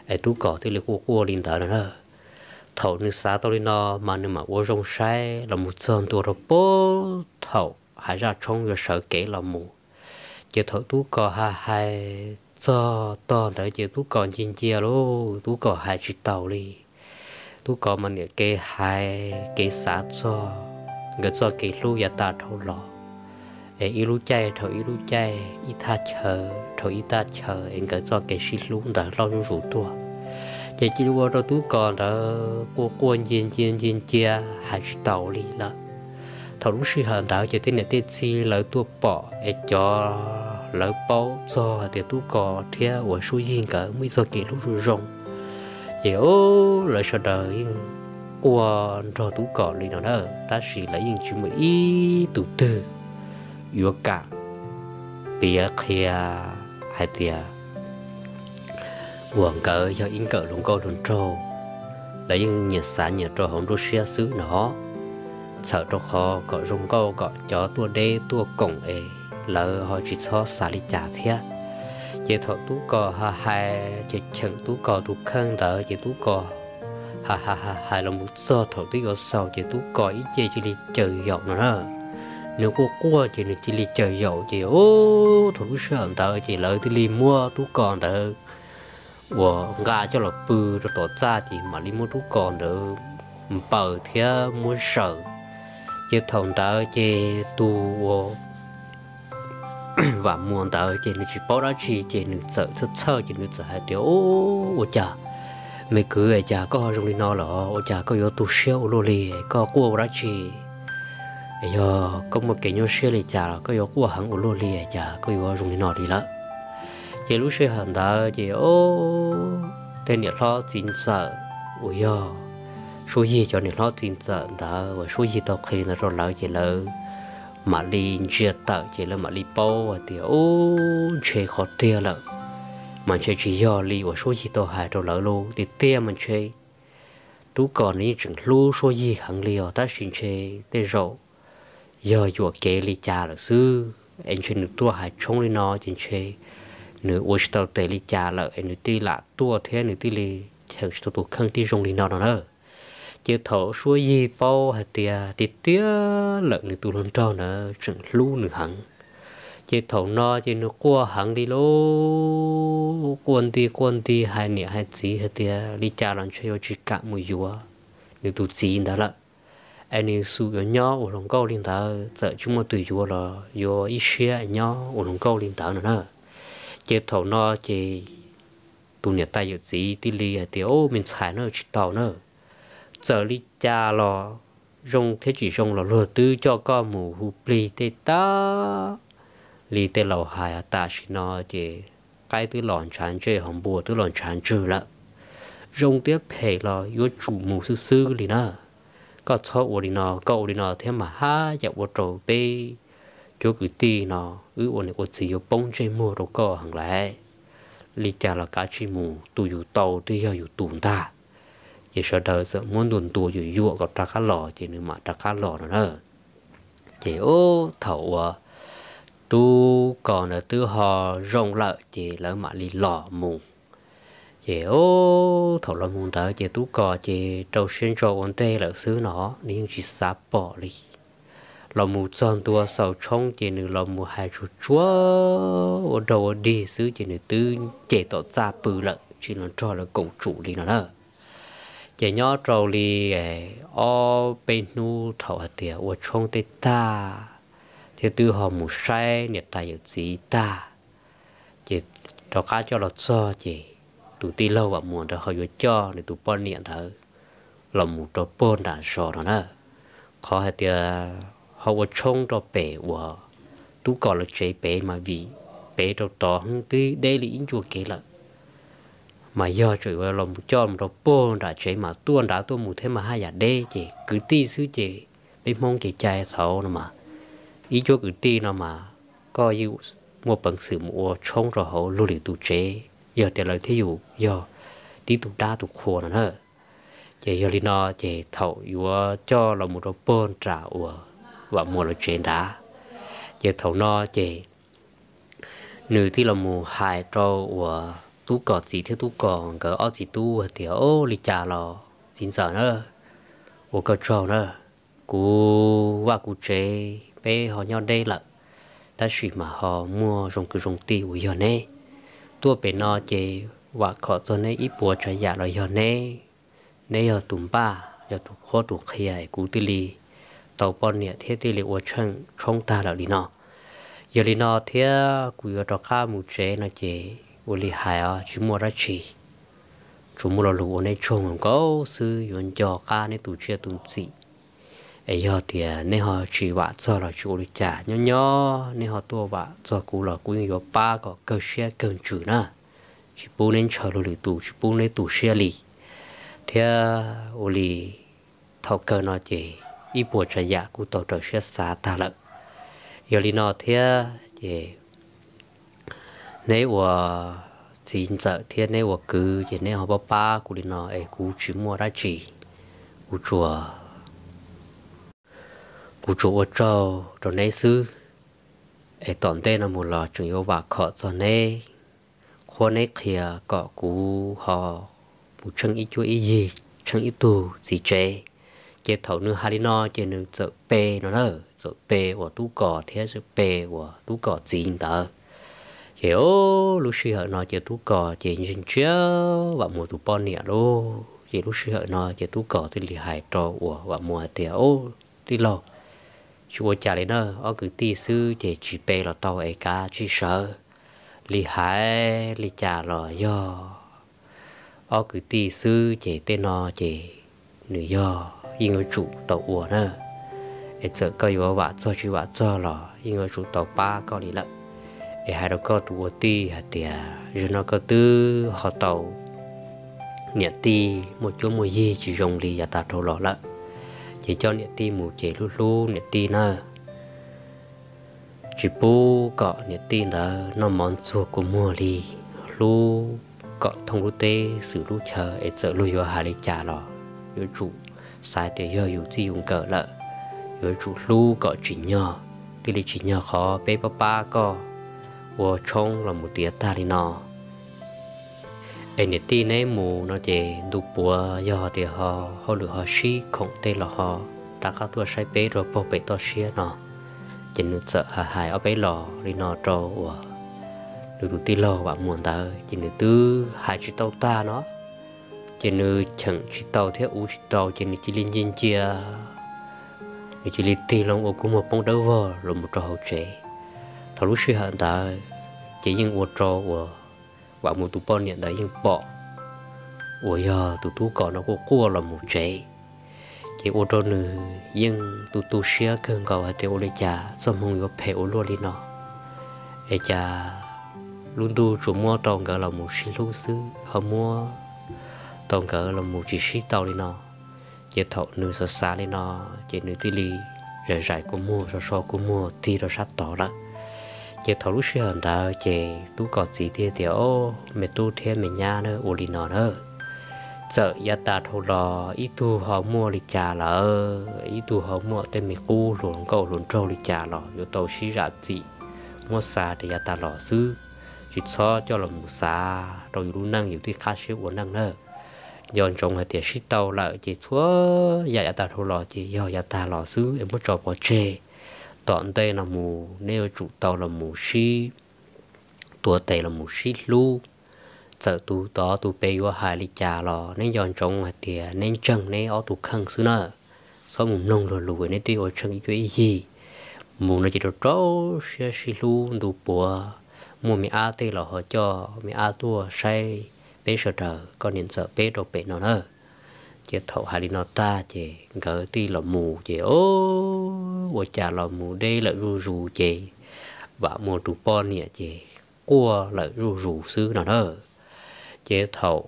Es Tub Kos thiaj li quaj quaj li ntawd no na. Thaum nws xav tau li no mas nws mam ua zoo saib los mus txog ntua rau pem thaum hais zaj tshoob yuav sawv kev los mus. Ces thaum Tub Kos hais hais txog tog ntawd ces Tub Kos ncia ncia lauj, Tub Kos hais tsis taus li. Tub Kos mas niam kev hais kev xav txog nkawd txoj kev hlub yav tag dhau los, es ib lub caij dhau ib lub caij, ib thaj chaw dhau ib thaj chaw es nkawd txoj kev sib hlub ntawd loj zuj zus tuaj. Ces cia li ua rau Tub Kos ntawd quaj quaj ncia ncia ncia ncia hais tsis taus li lawm. Thaum lub sij hawm ntawd ces tej niam tej txiv lawv tuaj pom es cov lawv paub txog hais tias Tub Kos thiab uas Suab Yig nkawd muaj ib txoj kev hlub zoo zoo, ces lawv sawv daws yeej quaj nrog Tub Kos li no na, tab sis lawv yeej tsis muaj ib tug twg yuav kam piav qhia hais tias uas nkawd yog ib nkawm hluas nkauj hluas nraug. Lawv yeej nyias xav nyias rau hauv nruab siab xwb no, txhawm rau qhov kom zoo nkauj kom cov tuaj deb tuaj koom es lawv ho tsis txhob xav li cas thiab. Ces thaum Tub Kos hais hais ces cheem Tub Kos tus kheej ntawd ces Tub Kos hais hais hais los mus txog thaum twb yuav xaus ces Tub Kos ib ce cia li caws yaum no na. Nws quaj quaj ces nws cia li caws yaum ces thaum lub sij hawm ntawd ces lawv thiaj li muab Tub Kos ntawd uas nqa coj los pw rau tom txaj ces mam li muab Tub Kos ntawd npaws thiab muab zaws. Ces thaum ntawd ces tus uas Vam Muas ntawd ces nws tsis paub dab tsi ces nws txawm txhawj txhawj ces nws txawm hais tias, Ub, ua cas me kwv, cas koj ho zoo li no lawm? Ua cas koj yuav tu siab ua luaj li? Koj quaj ua dab tsi? Yog koj muaj kev nyuaj siab li cas los koj yuav quaj heev ua luaj li, cas koj yuav zoo li no li lawm? Ces lub sij hawm ntawd ces tej niam hlob txiv ntxawm uas yog Suab Yig cov niam hlob txiv ntxawm ntawd uas Suab Yig tau qhia li ntawd rau lawv ces lawv mam li ntsia tawm ces lawv mam li paub hais tias, Ub, ntshe qhov tiag lawm, mas ntshe tsis yog li uas Suab Yig tau hais rau lawv lauj. Tiag tiag mas ntshe Tub Kos nws yeej tseem hlub Suab Yig heev li os, tab sis ntshe tej zaum yog yuam kev li cas lawm xwb, es ntshe nws tuaj hais tshoob li no ces ntshe nws ua tsis tau tes li cas lawm es nws thiaj lam tuaj thiab nws thiaj li cheem tsis tau tus kheej thiaj zoo li no no na. Ces thaum Suab Yig paub hais tias tiag tiag lawm nws tus hluas nraug ntawd tseem hlub nws heev, ces thaum no ces nws quaj heev li lauj, quaj nti quaj nti hais niam hais txiv hais tias li cas los ntshe yuav tsis kam mus yuav nws tus txiv ntawd lawm, es nws xum yuav nyob ua hluas nkauj li ntawd, txawm tsis muaj tus yuav los yuav ib siab nyob ua hluas nkauj li ntawd no na. Ces thaum no ces tus niam tais yawm txiv thiaj li hais tias, Ub, me ntxhais na, tsis tau na, txawm li cas los zoo thiab tsis zoo los luag twb coj koj mus hu plig tej tab li tej laus hais, tam sim no ces qaib twb los ntshav ntsej ho npua twb los ntshav ntswg lawm. Zoo thiab phem los yuav tsum mus xwb xwb li na. Koj txhob ua li no, koj ua li no thiab mas haj yam ua rau peb cuab kwv tij no, wb ua niam ua txiv yuav poob ntsej muag rau koj heev lawm. Li cas los kav tsij mus, tus yus tau twb yog yus tus ntag. Ces sawv daws txawm muab ntuas ntuas yuam yuam kom rov qab los ces nws mam rov qab los no na. Ces ub, thaum uas Tub Kos ntawd twb ho zoo lawm ces lawv mam li los mus. Ces ub, thaum los mus ntawd ces Tub Kos ces rau siab ntso ua ntej lawm xwb no, nws yeej tsis xav pom li. Los mus txog ntua xaus tshoob ces nws los mus hais tsuag tsuag ua dog ua dig xwb ces nws twb nce tom txaj pw lawm, tsis los nrog lawv koom tsum li no na. Ces nyob rau li ob peb hnub thaum hais tias ua tshoob tej tag thiab twb ho mus saib niam tais yawm txiv tag, ces rov qab coj los txog ces tus tij laug Vam Muas ntawd ho yuav coj nws tus poj niam ntawd los mus rau puag nram zos no na. Qhov hais tias ho ua tshoob rau pem uas Tub Kos lawv tsev pem mas vim pem rau tod twb deb li ib ncua kev lawm. Mas yog tseem yuav los mus coj mus rau puag nram tsev mas tuaj nrad tuaj mus thiab mas haj yam deb, ces kwv tij xwb ces peb Hmoob kev cai thaud no mas, ib cuab kwv tij no mas koj yeej muaj peev xwm mus ua tshoob rau hauv luag lwm tus tsev, yog tias lawv thiab yus yog tib tug dab tus qhua no na. Ces yog li no ces thaum yuav coj los mus rau puag nram uas Vam Muas lawv tsev nrad, ces thaum no ces nws thiaj los mus hais rau uas Tub Kos txiv thiab Tub Kos nkawd ob txiv tub hais tias, Ub, li cas los txiv ntxawm na, ua koj tsaug na, kuv vaj kuv tsev peb ho nyob deb lawm, tab sis mas ho muaj zoo kwv zoo tij uas yog neb tuaj pem no ces vam khom txog neb ib puas tsav yam los yog neb, neb yog tus npaj, yog tus qhuab tus qhia es kuv thiaj li tau poj niam thiab thiaj li ua tshoob tag lawm li no. Yog li no thiab kuv yuav rov qab mus tsev no ces ua li hais os, tsis muaj dab tsi, tsuas muaj lo lus ua neb tsaug nkaus xwb, yuav nco qab neb tus tsiaj tus txim. Es yog tias neb ho tsis vam txog los tsis ua li cas, nyob nyob neb ho tuaj vam txog kuv los kuv yeej yuav pab kom kawg siab kawg ntsws na, tsis pub neb ntshaw luag lwm tus, tsis pub neb tu siab li. Thiab ua li thaum kawg no ces ib puas tsav yam kuj tau raws siab xav tag lawm. Yog li no thiab ces neb ua txiv ntxawm thiab neb ua kwv ces neb ho pab pab kuv li no es kuv tsis muaj dab tsi, kuv tsuas, kuv tsuas ua tsaug rau neb xwb. Es tom ntej no mus los tseem yuav vam khom txog neb, qhuab neb qhia kom kuv ho mus tsheej ib cuab ib yig, tsheej ib tug txiv tsev. Ces thaum nws hais li no ces nws txawm pe no na, txawm pe uas Tub Kos thiab txawm pe uas Tub Kos txiv ntawd. Ces lub sij hawm no ces Tub Kos ces ntsia ntsia Vam Muas tus poj niam lauj. Ces lub sij hawm no ces Tub Kos thiaj li hais rau uas Vam Muas hais tias, Tij laug, tsis ua cas li na, ob kwv tij xwb ces tsis pe los tau es kav tsij sawv. Li hais li cas los yog ob kwv tij xwb ces tej no ces nws yog yeej yuav tsum tau ua na. Es txawm koj yuav vam txog tsis vam txog los yeej yuav tsum tau pab koj li lawm. Es hais rau koj tus ua tij hais tias zaum no koj twb ho tau niam tij muaj cuab muaj yig tsis zoo li yav tas dhau los lawm, ces coj niam tij mus ces hlub hlub niam tij na. Tsis pub kom niam tij ntawd noj mov ntxuag kua muag li, hlub kom thooj lub teb xwm lub chaw es txawm luag yuav hais li cas los yuav tsum xav tias yog yus txij yus nkawm lawm, yuav tsum hlub kom tsim nyog, thiaj li tsim nyog qhov peb pab pab koj ua tshoob los mus tiav tag li no. Es niam tij neb mus no ces ntu puav yog tias ho hauj lwm ho sib khoom tej los ho rov qab tuaj saib peb rau puag pem toj siab no. Ces nws txawm hais hais ob peb los li no rau uas nws tus tij laug Vam Muas ntawd ces nws twb hais tsis tau tag no, ces nws cheem tsis tau thiab uv tsis tau ces nws cia li ncia ncia, nws cia li tig loo ua kua muag poob dawb vog los mus rau hauv tsev. Thaum lub sij hawm ntawd ces yeej ua rau uas Vam Muas tus poj niam ntawd yeej pom uas yog tus Tub Kos no kuj quaj los mus tsev. Ces ua rau nws yeej tu tu siab kawg nkaus hais tias ua li cas txoj hmoo yuav phem ua luaj li no. es cas lub ntuj tsuas muab tau nkawd los mus sib hlub xwb, ho muab tau nkawd los mus tsis sib tau li no. Ces thaum nws xav xav li no, ces nws thiaj li zais zais kua muag, so so kua muag tig rau sab tod lawm. Ces thaum lub sij hawm ntawd ces Tub Kos txiv thiaj tias, Au, me tub thiab me nyab na, ua li no na, txawm yav tas dhau los ib tug ho muaj li cas lawm, ib tug ho muaj tej me qub hluas nkauj hluas nraug li cas los yuav tau sib zam txim muab xa rau yav tas los xwb, tsis txhob coj los mus xav rau yus lub neej yus thiaj qab siab ua neej na. Nco ntsoov hais tias sib tau lawm ces txhua yam yav tas dhau los ces yog yav tas los xwb es muab tso pov tseg. Tom ntej no mus neb yuav tsum tau los mus sib tuav tes los mus sib hlub. Txawm tus tod tus pem yuav hais li cas los neb nco ntsoov hais tias neb ntseeg neb ob tug kheej xwb na. Txhob mus mloog luag lus, neb twb ua tsheej ib cuab ib yig. Mus no ces rau rau siab sib hlub ntu puav, muaj me ab tej los ho coj me ab tuaj saib peb sawv daws, koj niam ntxawm peb rau pem no na. Ces thaum hais li no tag ces nkawd thiaj los mus ces, o, ua cas los mus deb lawm zuj zus ces Vam Muas tus poj niam ces quaj lawm zuj zus xwb no na. Ces thaum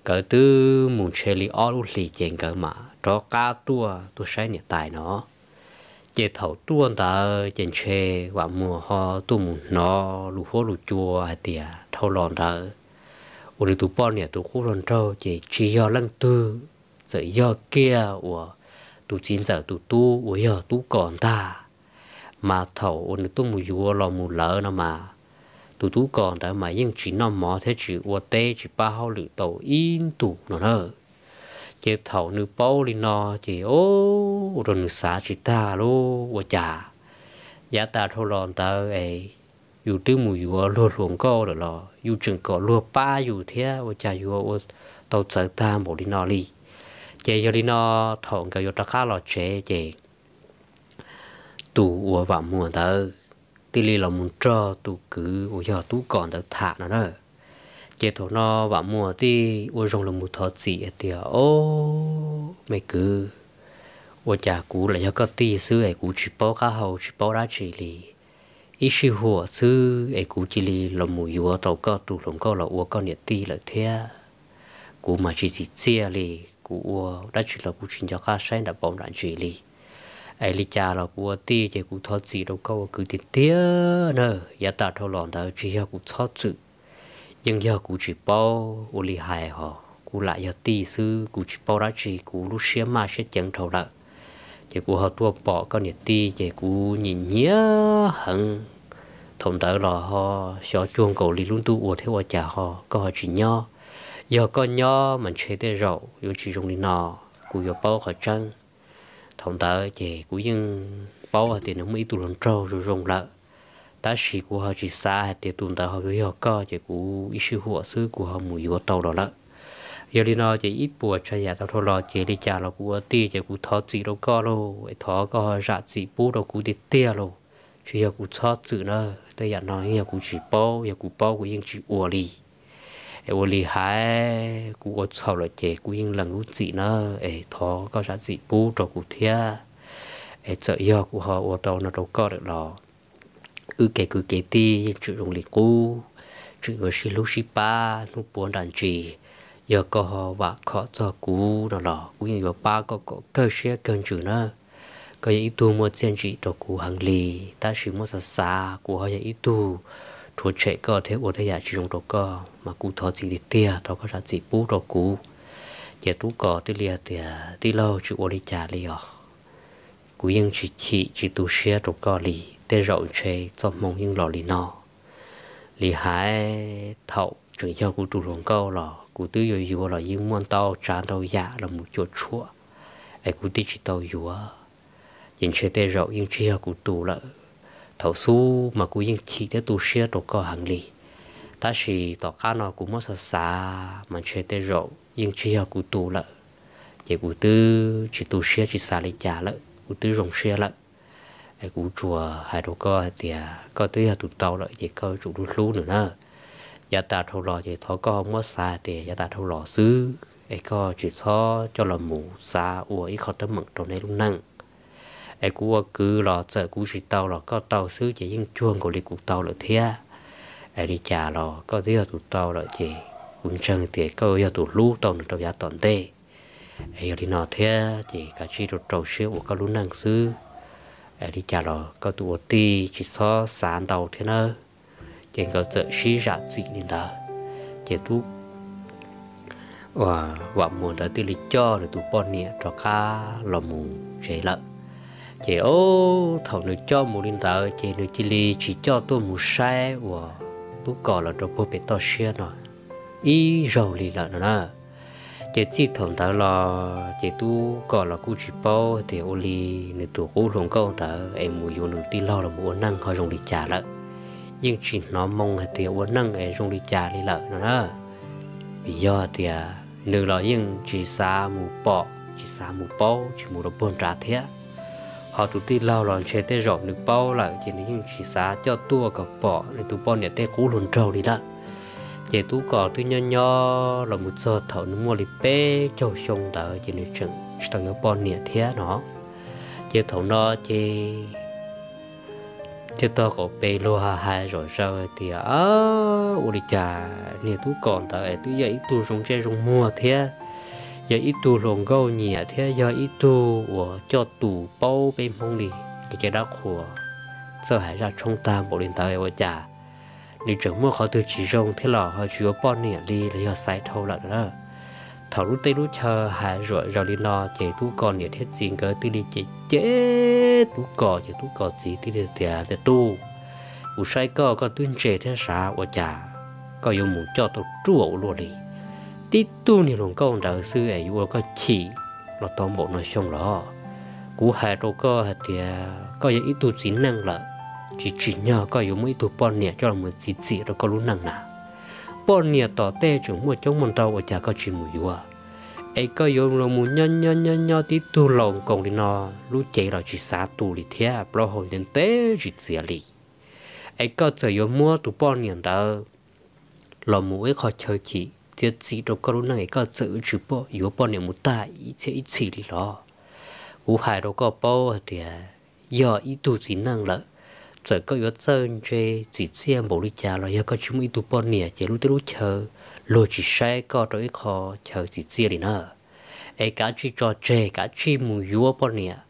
nkawd twb mus ntshe li ob lub hlis ces nkawd mam rov qab tuaj tuaj saib niam tais no. Ces thaum tuaj ntawd ces ntshe Vam Muas ho tuaj mus hnov lus huab lus cua hais tias dhau los ntawd uas nws tus poj niam tus qub hluas nraug ces tsis yog leej twg, txawm yog kiag uas tus txiv ntxawm tus tub uas yog Tub Kos ntag. Mas thaum uas nws tuaj mus yuav los mus lawm no mas tus Tub Kos ntawd mas yeej tsis noj mov thiab tsis ua teb tsis pab hauj lwm tau ib ntus no na. Ces thaum nws paub li no ces, o, ua rau nws xav tsis tag lauj, ua cas yav tas dhau los ntawd es yus twb mus yuav luag hluas nkauj lawm los yus tseem kom luag pab yus thiab, ua cas yuav ua tau txawv tag npaum li no li. Ces yog li no thaum nkawd yuav rov qab los tsev ces tus uas Vam Muas ntawd thiaj li los mus nrog tus kwv uas yog Tub Kos ntawd tham no na. Ces thaum no Vam Muas thiaj ua zoo los mus thov txim hais tias, o, me kwv, ua cas kuv lam yog koj tij xwb es kuv tsis paub qab hau tsis paub dab tsi li. Ib sij huam xwb es kuv cia li los mus yuav tau koj tus hluas nkauj los ua koj niam tij lawm thiab. Kuv mas tsis txim txiaj li, kuv ua dab tsi los kuv tsis nco qab saib nram paus nram ntsis li. Es li cas los kuv ua tij ces kuv thov txim rau koj ua kwv tiag tiag na. Yav tas dhau los ntawd tsis yog kuv txhob txwm, yeej yog kuv tsis paub ua li hais hos kuv lam yog tij xwb, kuv tsis paub dab tsi, kuv lub siab maj siab ceev dhau lawm. Ces kuv ho tuaj pom koj niam tij ces kuv nyiam nyiam heev. Thaum ntawd los ho xyov cuag nkaus li lub ntuj ua thiab ua cas ho koj ho tsis nyob. Yog koj nyob mas ntshe tej zaum yuav tsis zoo li no, kuv yuav paub qhov tseeb. Thaum ntawd ces kuv yeej paub hais tias nws muaj ib tug hluas nraug zoo zoo lawm, tab sis kuv ho tsis xav hais tias tus ntawd ho yuav yog koj, ces kuv ib sij huam xwb kuv ho mus yuav tau los lawm. Yog li no ces ib puas tsav yam tau dhau los ces li cas los kuv ua tij ces kuv thov txim rau koj lauj, es thov koj ho zam txim pub rau kuv tiag tiag lauj. Tsis yog kuv txhob txwm na, tej yam no yog kuv tsis paub, yog kuv paub kuv yeej tsis ua li. Es ua li hais kuv ua txhaum lawm ces kuv yeej lees lub txim na, es thov koj zam txim pub rau kuv thiab. Es txawm yog kuv ho ua tau no rau koj lawm los wb kev kwv kev tij yeej tseem zoo li qub, tseem yuav sib hlub sib pab hnub puav nram ntsis. Yog koj ho vam khom txog kuv no los kuv yeej yuav pab koj kom kawg siab kawg ntsws na. Koj yog ib tug muaj txiaj ntsim rau kuv heev li, tab sis muab xav xav kuv ho yog ib tug rhuav tshem koj thiab ua tej yam tsis zoo rau koj, mas kuv thov txim tiag tiag, thov koj zam txim pub rau kuv. Ces Tub Kos thiaj li hais tias, tij laug, tsis ua li cas li os. Kuv yeej tsis chim tsis tu siab rau koj li, tej zaum ntshe txoj hmoo yeej los li no. Li hais thaum tseem yog kuv tus hluas nkauj los kuv twb yuav yuav los yeej muaj ntau tsav ntau yam los mus cuam tshuam, es kuv twb tsis tau yuav, ces ntshe tej zaum yeej tsis yog kuv tus lawm. Thaum xub mas kuv yeej chim thiab tu siab rau koj heev li, tab sis tom qab no kuv muab xav xav mas ntshe tej zaum yeej tsis yog kuv tus lawm, ces kuv twb tsis tu siab tsis xav li cas lawm, kuv twb zoo siab lawm. Es kuv tsuas hais rau koj hais tias koj twb yog tus tau lawm ces koj yuav tsum hlub hlub nws na. Yav tas dhau los ces thov koj muab xav hais tias yav tas dhau los xwb, es koj tsis txhob coj los mus xav ua ib qho teeb meem rau neb lub neej. Es kuv ua kwv los txawm kuv tsis tau los koj tau xwb ces yeej cuag nkaus li kuv tau lawm thiab. Es li cas los koj twb yog tus tau lawm ces kuv ntseeg tias koj yog tus hlub tau nws rau yav tom ntej. Es yog li no thiab ces kav tsij rau rau siab ua koj lub neej xwb. Es li cas los koj tus ua tij tsis txhob xav ntau thiab nawb. Ces nkawd txawm sib zam txim li ntawd, ces tub Vam Muas ntawd thiaj li coj nws tus poj niam rov qab los mus tsev lawm. Ces thaum nws coj mus li ntawd ces nws cia li tsis coj tuaj mus saib uas tub Kom los rau puag pem toj siab no ib zaug li lawm no na. Ces txij thaum ntawd los ces tub Kom los kuj tsis paub tias ua li nws tus qub hluas nkauj ntawd es mus yuav nws tij laug los mus ua neej ho zoo li cas lawm. Yeej tsis hnov moo hais tias ua neej es zoo li cas li lawm no na. Vim yog tias nws los yeej tsis xav mus pom, tsis xav mus paub, tsis mus rau puag nrad thiab. Ho tus tij laug los ntshe tej zaum nws paub lawm ces nws yeej tsis xav coj tuaj kom pom nws tus poj niam tej qub hluas nraug li lawm. Ces tub Kom twb nyob nyob los mus txog thaum nws muaj li peb caug xyoo ntawd ces nws tseem tsis tau yuav poj niam thiab no. Ces thaum no ces thiaj tau kom peb luag hais zom zaws tias, ua li cas niag tub Kom ntawd es twb yog ib tug zoo ntsej zoo muag thiab, yog ib tug hluas nkauj nyiam thiab yog ib tug uas coj tus paub peb Hmoob li, ces cov dab qhuas txawj hais zaj tshoob tag npaum li ntawd ua cas nws tseem muaj qhov twg tsis zoo thiab los ho tsis yuav poj niam li los yog xaiv dhau lawm na. Thaum lub teb lub chaw hais zom zaws li no ces tub Kom niam thiab txiv nkawd thiaj li cem cem tub Kom, ces tub Kom txiv thiaj li tias, Niam tub, kuv saib koj, koj twb ntse thiab sav, ua cas koj yuav mus coj tau ruaj ua luaj li? Tib tug niag hluas nkauj ntawd xwb es yuav ua koj chim los tau npaum no xyoo los? Kuv hais rau koj hais tias koj yog ib tug txiv neej lawm, tsis tsim nyog koj yuav muaj ib tug poj niam coj los txiv txim rau koj lub neej na. Poj niam tom tej tseem muaj coob muaj ntau, ua cas koj tsis mus yuav? Es koj yuav los mus nyob nyob nyob nyob tib tug laus nkoos li no, lub cev los tsis xav tu li thiab, plaub hau ntev ntev tsis txiav li. Es koj txawm yuav muab tus poj niam ntawd los mus ua ib qho chaw chim txiav txim rau koj lub neej es koj txawm tsis pom yuav poj niam mus tag ib txhiab ib txhis li los? Kuv hais rau koj paub hais tias yog ib tug txiv neej lawm, txawm koj yuav txawj ntse txim txiaj npaum li cas los yog koj tsis muaj ib tug poj niam ces lub teb lub chaw luag tsis saib koj rau ib qho chaw txim txiaj li na. Es kav tsij tso tseg, kav tsij mus yuav poj niam.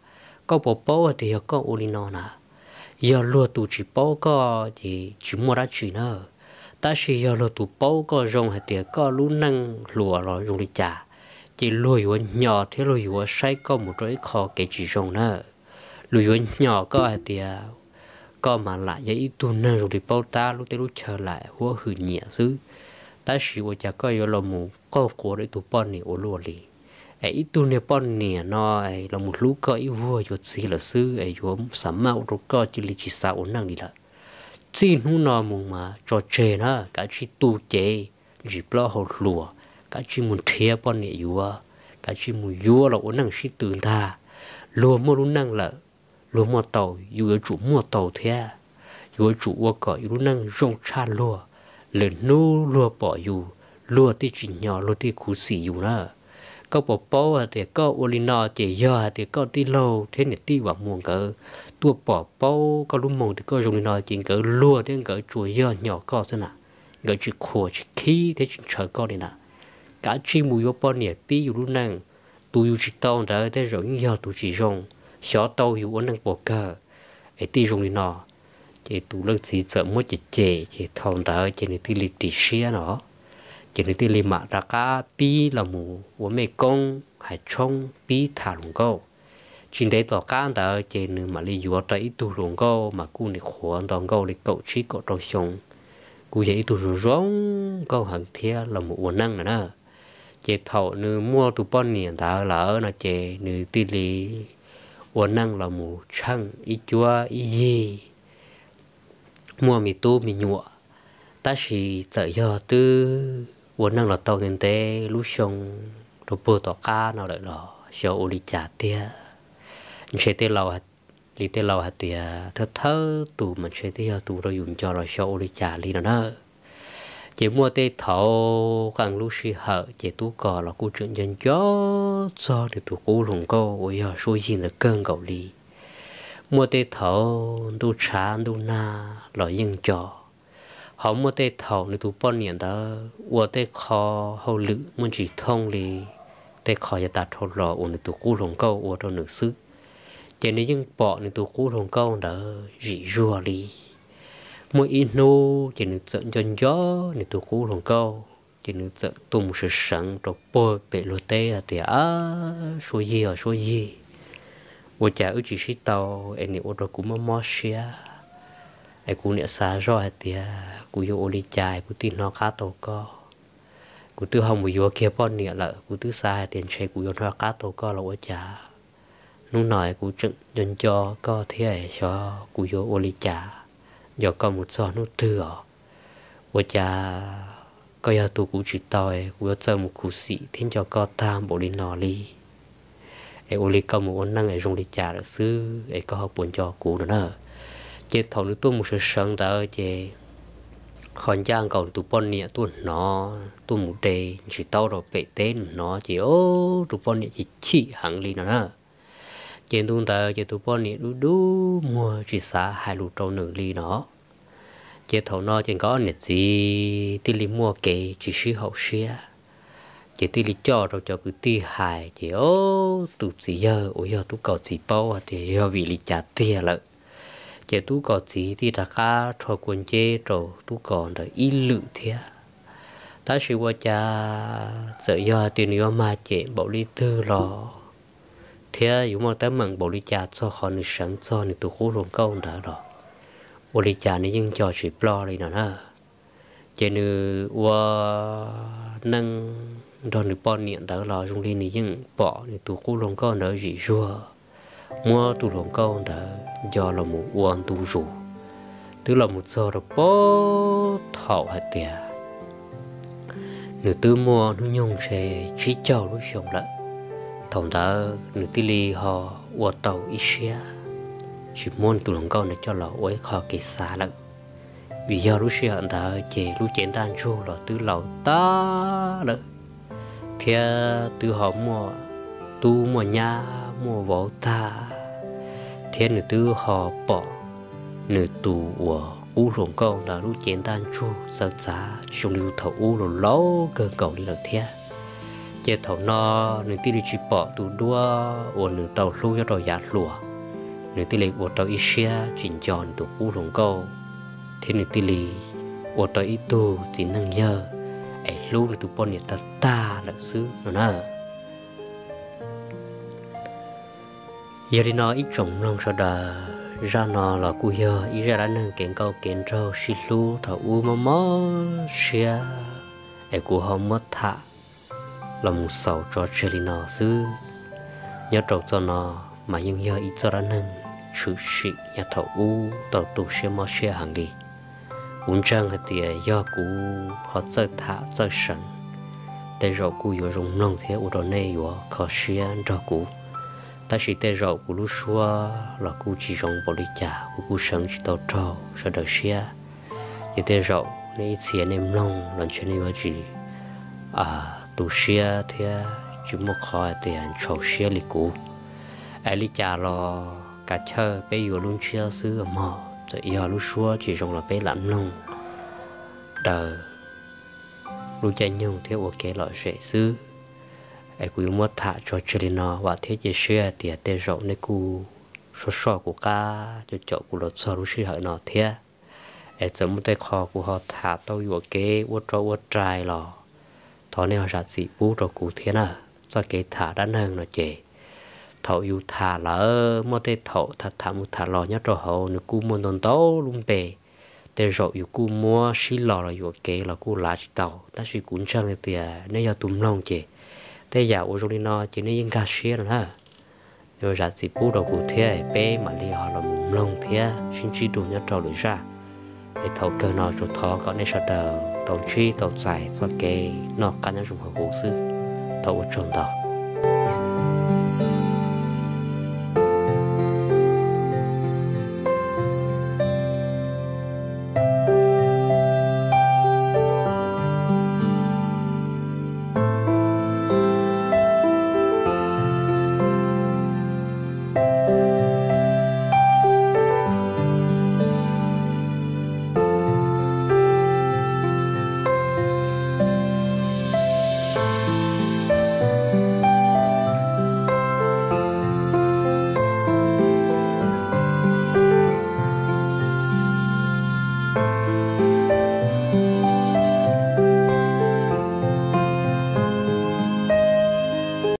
Koj puas paub hais tias yog koj ua li no na, yog luag tus tsis paub koj ces tsis muaj dab tsi na. Tab sis yog luag tus paub koj zoo hais tias koj lub neej hluas los zoo li cas, ces luag yuav hnyo thiab luag yuav saib koj mus rau ib qho kev tsis zoo na. Luag yuav hnyo koj hais tias koj mas lam yog ib tug neeg zoo li paub tab lub teb lub chaw lam huab hwm nyiam xwb, tab sis ua cas koj yuav los mus qaug qua rau ib tug poj niam ua luaj li. Es ib tug niag poj niam no los mus hlub koj ib vuag yuav txiv lawm xwb es yuav xam maj ua rau koj cia li tsis xav ua neej li lawm. Txij hnub no mus mas tso tseg na, kav tsij tu cev ntsis plaub hau hluas, kav tsij mus nrhiav poj niam yuav, kav tsij mus yuav los ua neej sib tw ntag. Luag muaj lub neej lawm, luag muaj tau, yus yuav tsum muaj tau thiab. Yuav tsum ua kom yus lub neej zoo tshaj luag, lwm hnub luag pom yus, luag thiaj tsim nyog, luag thiaj khuv xim yus na. Koj puas paub hais tias koj ua li no ces yog hais tias koj tij laug thiab niam tij Vam Muas nkawd tuaj pom paub koj lub moo tias koj zoo li no ces nkawd luag thiab nkawd tsuas yog hnyo koj xwb na, nkawd tsis qhuas tsis khib thiab tsis ntshaw koj li na. Kav tsij mus yuav poj niam pib yus lub neej, tus yus tsis tau ntawd tej zaum yeej yog tus tsis zoo, xyov tau yus ua neej puas kawg. Es tij zoo li no, ces tus leej txiv txawm muab cem cem ces thaum ntawd ces nws thiaj li ris siab no, ces nws thiaj li mam rov qab pib los mus ua mej koob hais tshoob pib tham hluas nkauj. Tsis ntev tom qab ntawd ces nws mam li yuav tau ib tug hluas nkauj mas kuj nim qhuav nto nkauj li kaum tsib kaum rau xyoo, kuj yog ib tug zoo zoo nkauj heev thiab los mus ua neej no na. Ces thaum nws muaj tus poj niam ntawd lawm no ces nws thiaj li ua neej los mus tsheej ib cuab ib yig, muaj me tub me nyuam. Tab sis txawm yog twb ua neej los tau ntev ntev lub xyoo rau puag tom qab no lawm los xyov ua li cas tiag. Ntshe tej laus, li tej laus hais tias thawj thawj tus mas ntshe twb yog tus rau yus nco los xyov ua li cas li no na. Ces muaj tej thaum qee lub sij hawm ces Tub Kos los kuj tseem nco nco txog nws tus qub hluas nkauj uas yog Suab Yig ntawd kawg nkaus li. Muaj tej thaum ntuj tshav ntuj nag los yeej nco, ho muaj tej thaum nws tus poj niam ntawd ua tej qho hauj lwm muaj ntsis thooj li, tej qho yav tas dhau los uas nws tus qub hluas nkauj ua rau nws xwb, ces nws yeej pom nws tus qub hluas nkauj ntawd zim zuag li. Muaj ib hnub ces nws txawm nco nco nws tus qub hluas nkauj, ces nws txawm tuaj mus sawv seev rau puag pem luag teb hais tias, Ab, Suab Yig os, Suab Yig, ua cas wb tsis sib tau es nim ua rau kuv mob mob siab, es kuv niam xav zoj hais tias kuv yuav ua li cas es kuv thiaj hnov qab tau koj. Kuv twb ho mus yuav kiag poj niam lawm, kuv twb xav hais tias ntshe kuv yuav hnov qab tau koj los ua cas. Hnub no kuv tseem nco nco koj thiab, xyov kuv yuav ua li cas nco koj mus txog hnub twg os. Ua cas koj yog tus kuv tsis tau, kuv yuav txawj mus khuv xim thiab nco koj tag npaum li no li. Es ua li koj mus ua neej es zoo li cas lawm xwb es koj ho puas nco kuv no na? Ces thaum nws tuaj mus sawv seev ntawd ces ho ncaj nkaus nws tus poj niam tuaj hnov, tuaj mus de ntsis taub rau pem teb nws hnov ces tus poj niam ces chim heev li no na. Ces ntu ntawd ces tus poj niam dub dub muag tsis xav hais lus rau nws li no. Ces thaum no ces nkawd ob niam txiv thiaj li muaj kev tsis sib haum siab, ces thiaj li coj rau cov kwv tij hais ces tus txiv yawg uas yog Tub Kaus txiv paub hais tias yog vim li cas tiag lawm, ces Tub Kaus txiv thiaj rov qab rho kua nceb rau Tub Kaus ntawd ib lwm thiab. Tab sis ua cas txawm yog hais tias nws yuav mag cem npaum li twg los thiab yuav muaj teeb meem npaum li cas txog qhov nws seev txog nws tus qub hluas nkauj ntawd los, ua li cas nws yeej nco tsis ploj li no na. Ces nws ua neej nrog nws poj niam ntawd los zoo li nws yeej pom nws tus qub hluas nkauj ntawd zim zuag, muab tus hluas nkauj ntawd nco los mus ua ntu zus, twb los mus txog rau puag thaum hais tias nws twb muaj hnub nyoog ntshe tsib caug lub xyoos lawm. Thaum ntawd nws thiaj li ho ua tau ib siab tsis muab nws tus hluas nkauj ntawd coj los ua ib qho kev xav lawm, vim yog lub sij hawm ntawd ces lub cev ntaj ntsug los twb laus tag lawm, thiab twb ho muaj tub muaj nyab muaj vauv tag, thiab nws twb ho pom nws tus uas qub hluas nkauj ntawd lub cev ntaj ntsug txawv txav tsis zoo li thaum ub los laus kawg nkaus li lawm thiab. Ces thaum no nws thiaj li tsis pom tus duab uas nws tau hlub nyob rau yav hluas, nws thiaj li ua rau ib siab tsis nco nws tus qub hluas nkauj, thiab nws thiaj li ua tau ib tug txiv neej yawg es hlub nws tus poj niam tag tag lawm xwb no na. Yog li no ib tsoom mloog sawv daws, zaj no los kuj yog ib zaj dab neeg kev nkauj kev nraug sib hlub thaum ub mob mob siab es kuv ho muab tham los mus xaus tso tseg li no xwb. Nyob rau txoj no mas yeej yog ib txoj dab neeg tshwm sim nyob thaum ub tau tu siab mob siab heev li. Kuv ntseeg hais tias yog kuv ho txawj tham txawj seev, tej zaum kuj yuav zoo mloog thiab ua rau nej yuav kho siab nrog kuv. Tab sis tej zaum kuv lub suab los kuj tsis zoo npaum li cas, kuv kuj seev tsis tau raug sawv daws siab. Ces tej zaum nej ib txhia nej mloog los ntshe nej yuav tsis tu siab thiab tsis muaj qhov hais tias ntshau siab li kuv. Es li cas los kav chawj peb yuav lub ntsiab xwb mog, txawm yog lub suab tsis zoo los peb lam mloog daws lub caij nyoog thiab ua kev lom zem xwb. Es kuv yuav muab tham tso tseg li no, vam thiab cia siab hais tias tej zaum nej kuj soj soj kuv qab coj caum kuv los txog lub sij hawm no thiab. Es txawm muaj tej qho kuv ho tham tau yuam kev ua rau ua rais los thov nej ho zam txim pub rau kuv thiab na. Txoj kev tham dab neeg no ces thaum yus tham lawm muaj tej thaum tham tham mus tham los nyob rau hauv nws kuj muaj ntau ntau lub npe. Tej zaum yus kuj muab sib los los yuam kev los kuj lav tsis tau, tab sis kuv ntseeg hais tias nej yog tus mloog ces tej yam uas zoo li no ces nej yeej nkag siab no na. Yuav zam txim pub rau kuv thiab peb mam li ho los mus mloog thiab sib ntsib dua nyob rau lwm zaj. Es thaum kawg no tsuas thov kom nej sawv daws tau ntsib tau txais txoj kev noj qab nyob zoo hauv huv xwb. Thov ua tsaug ntau.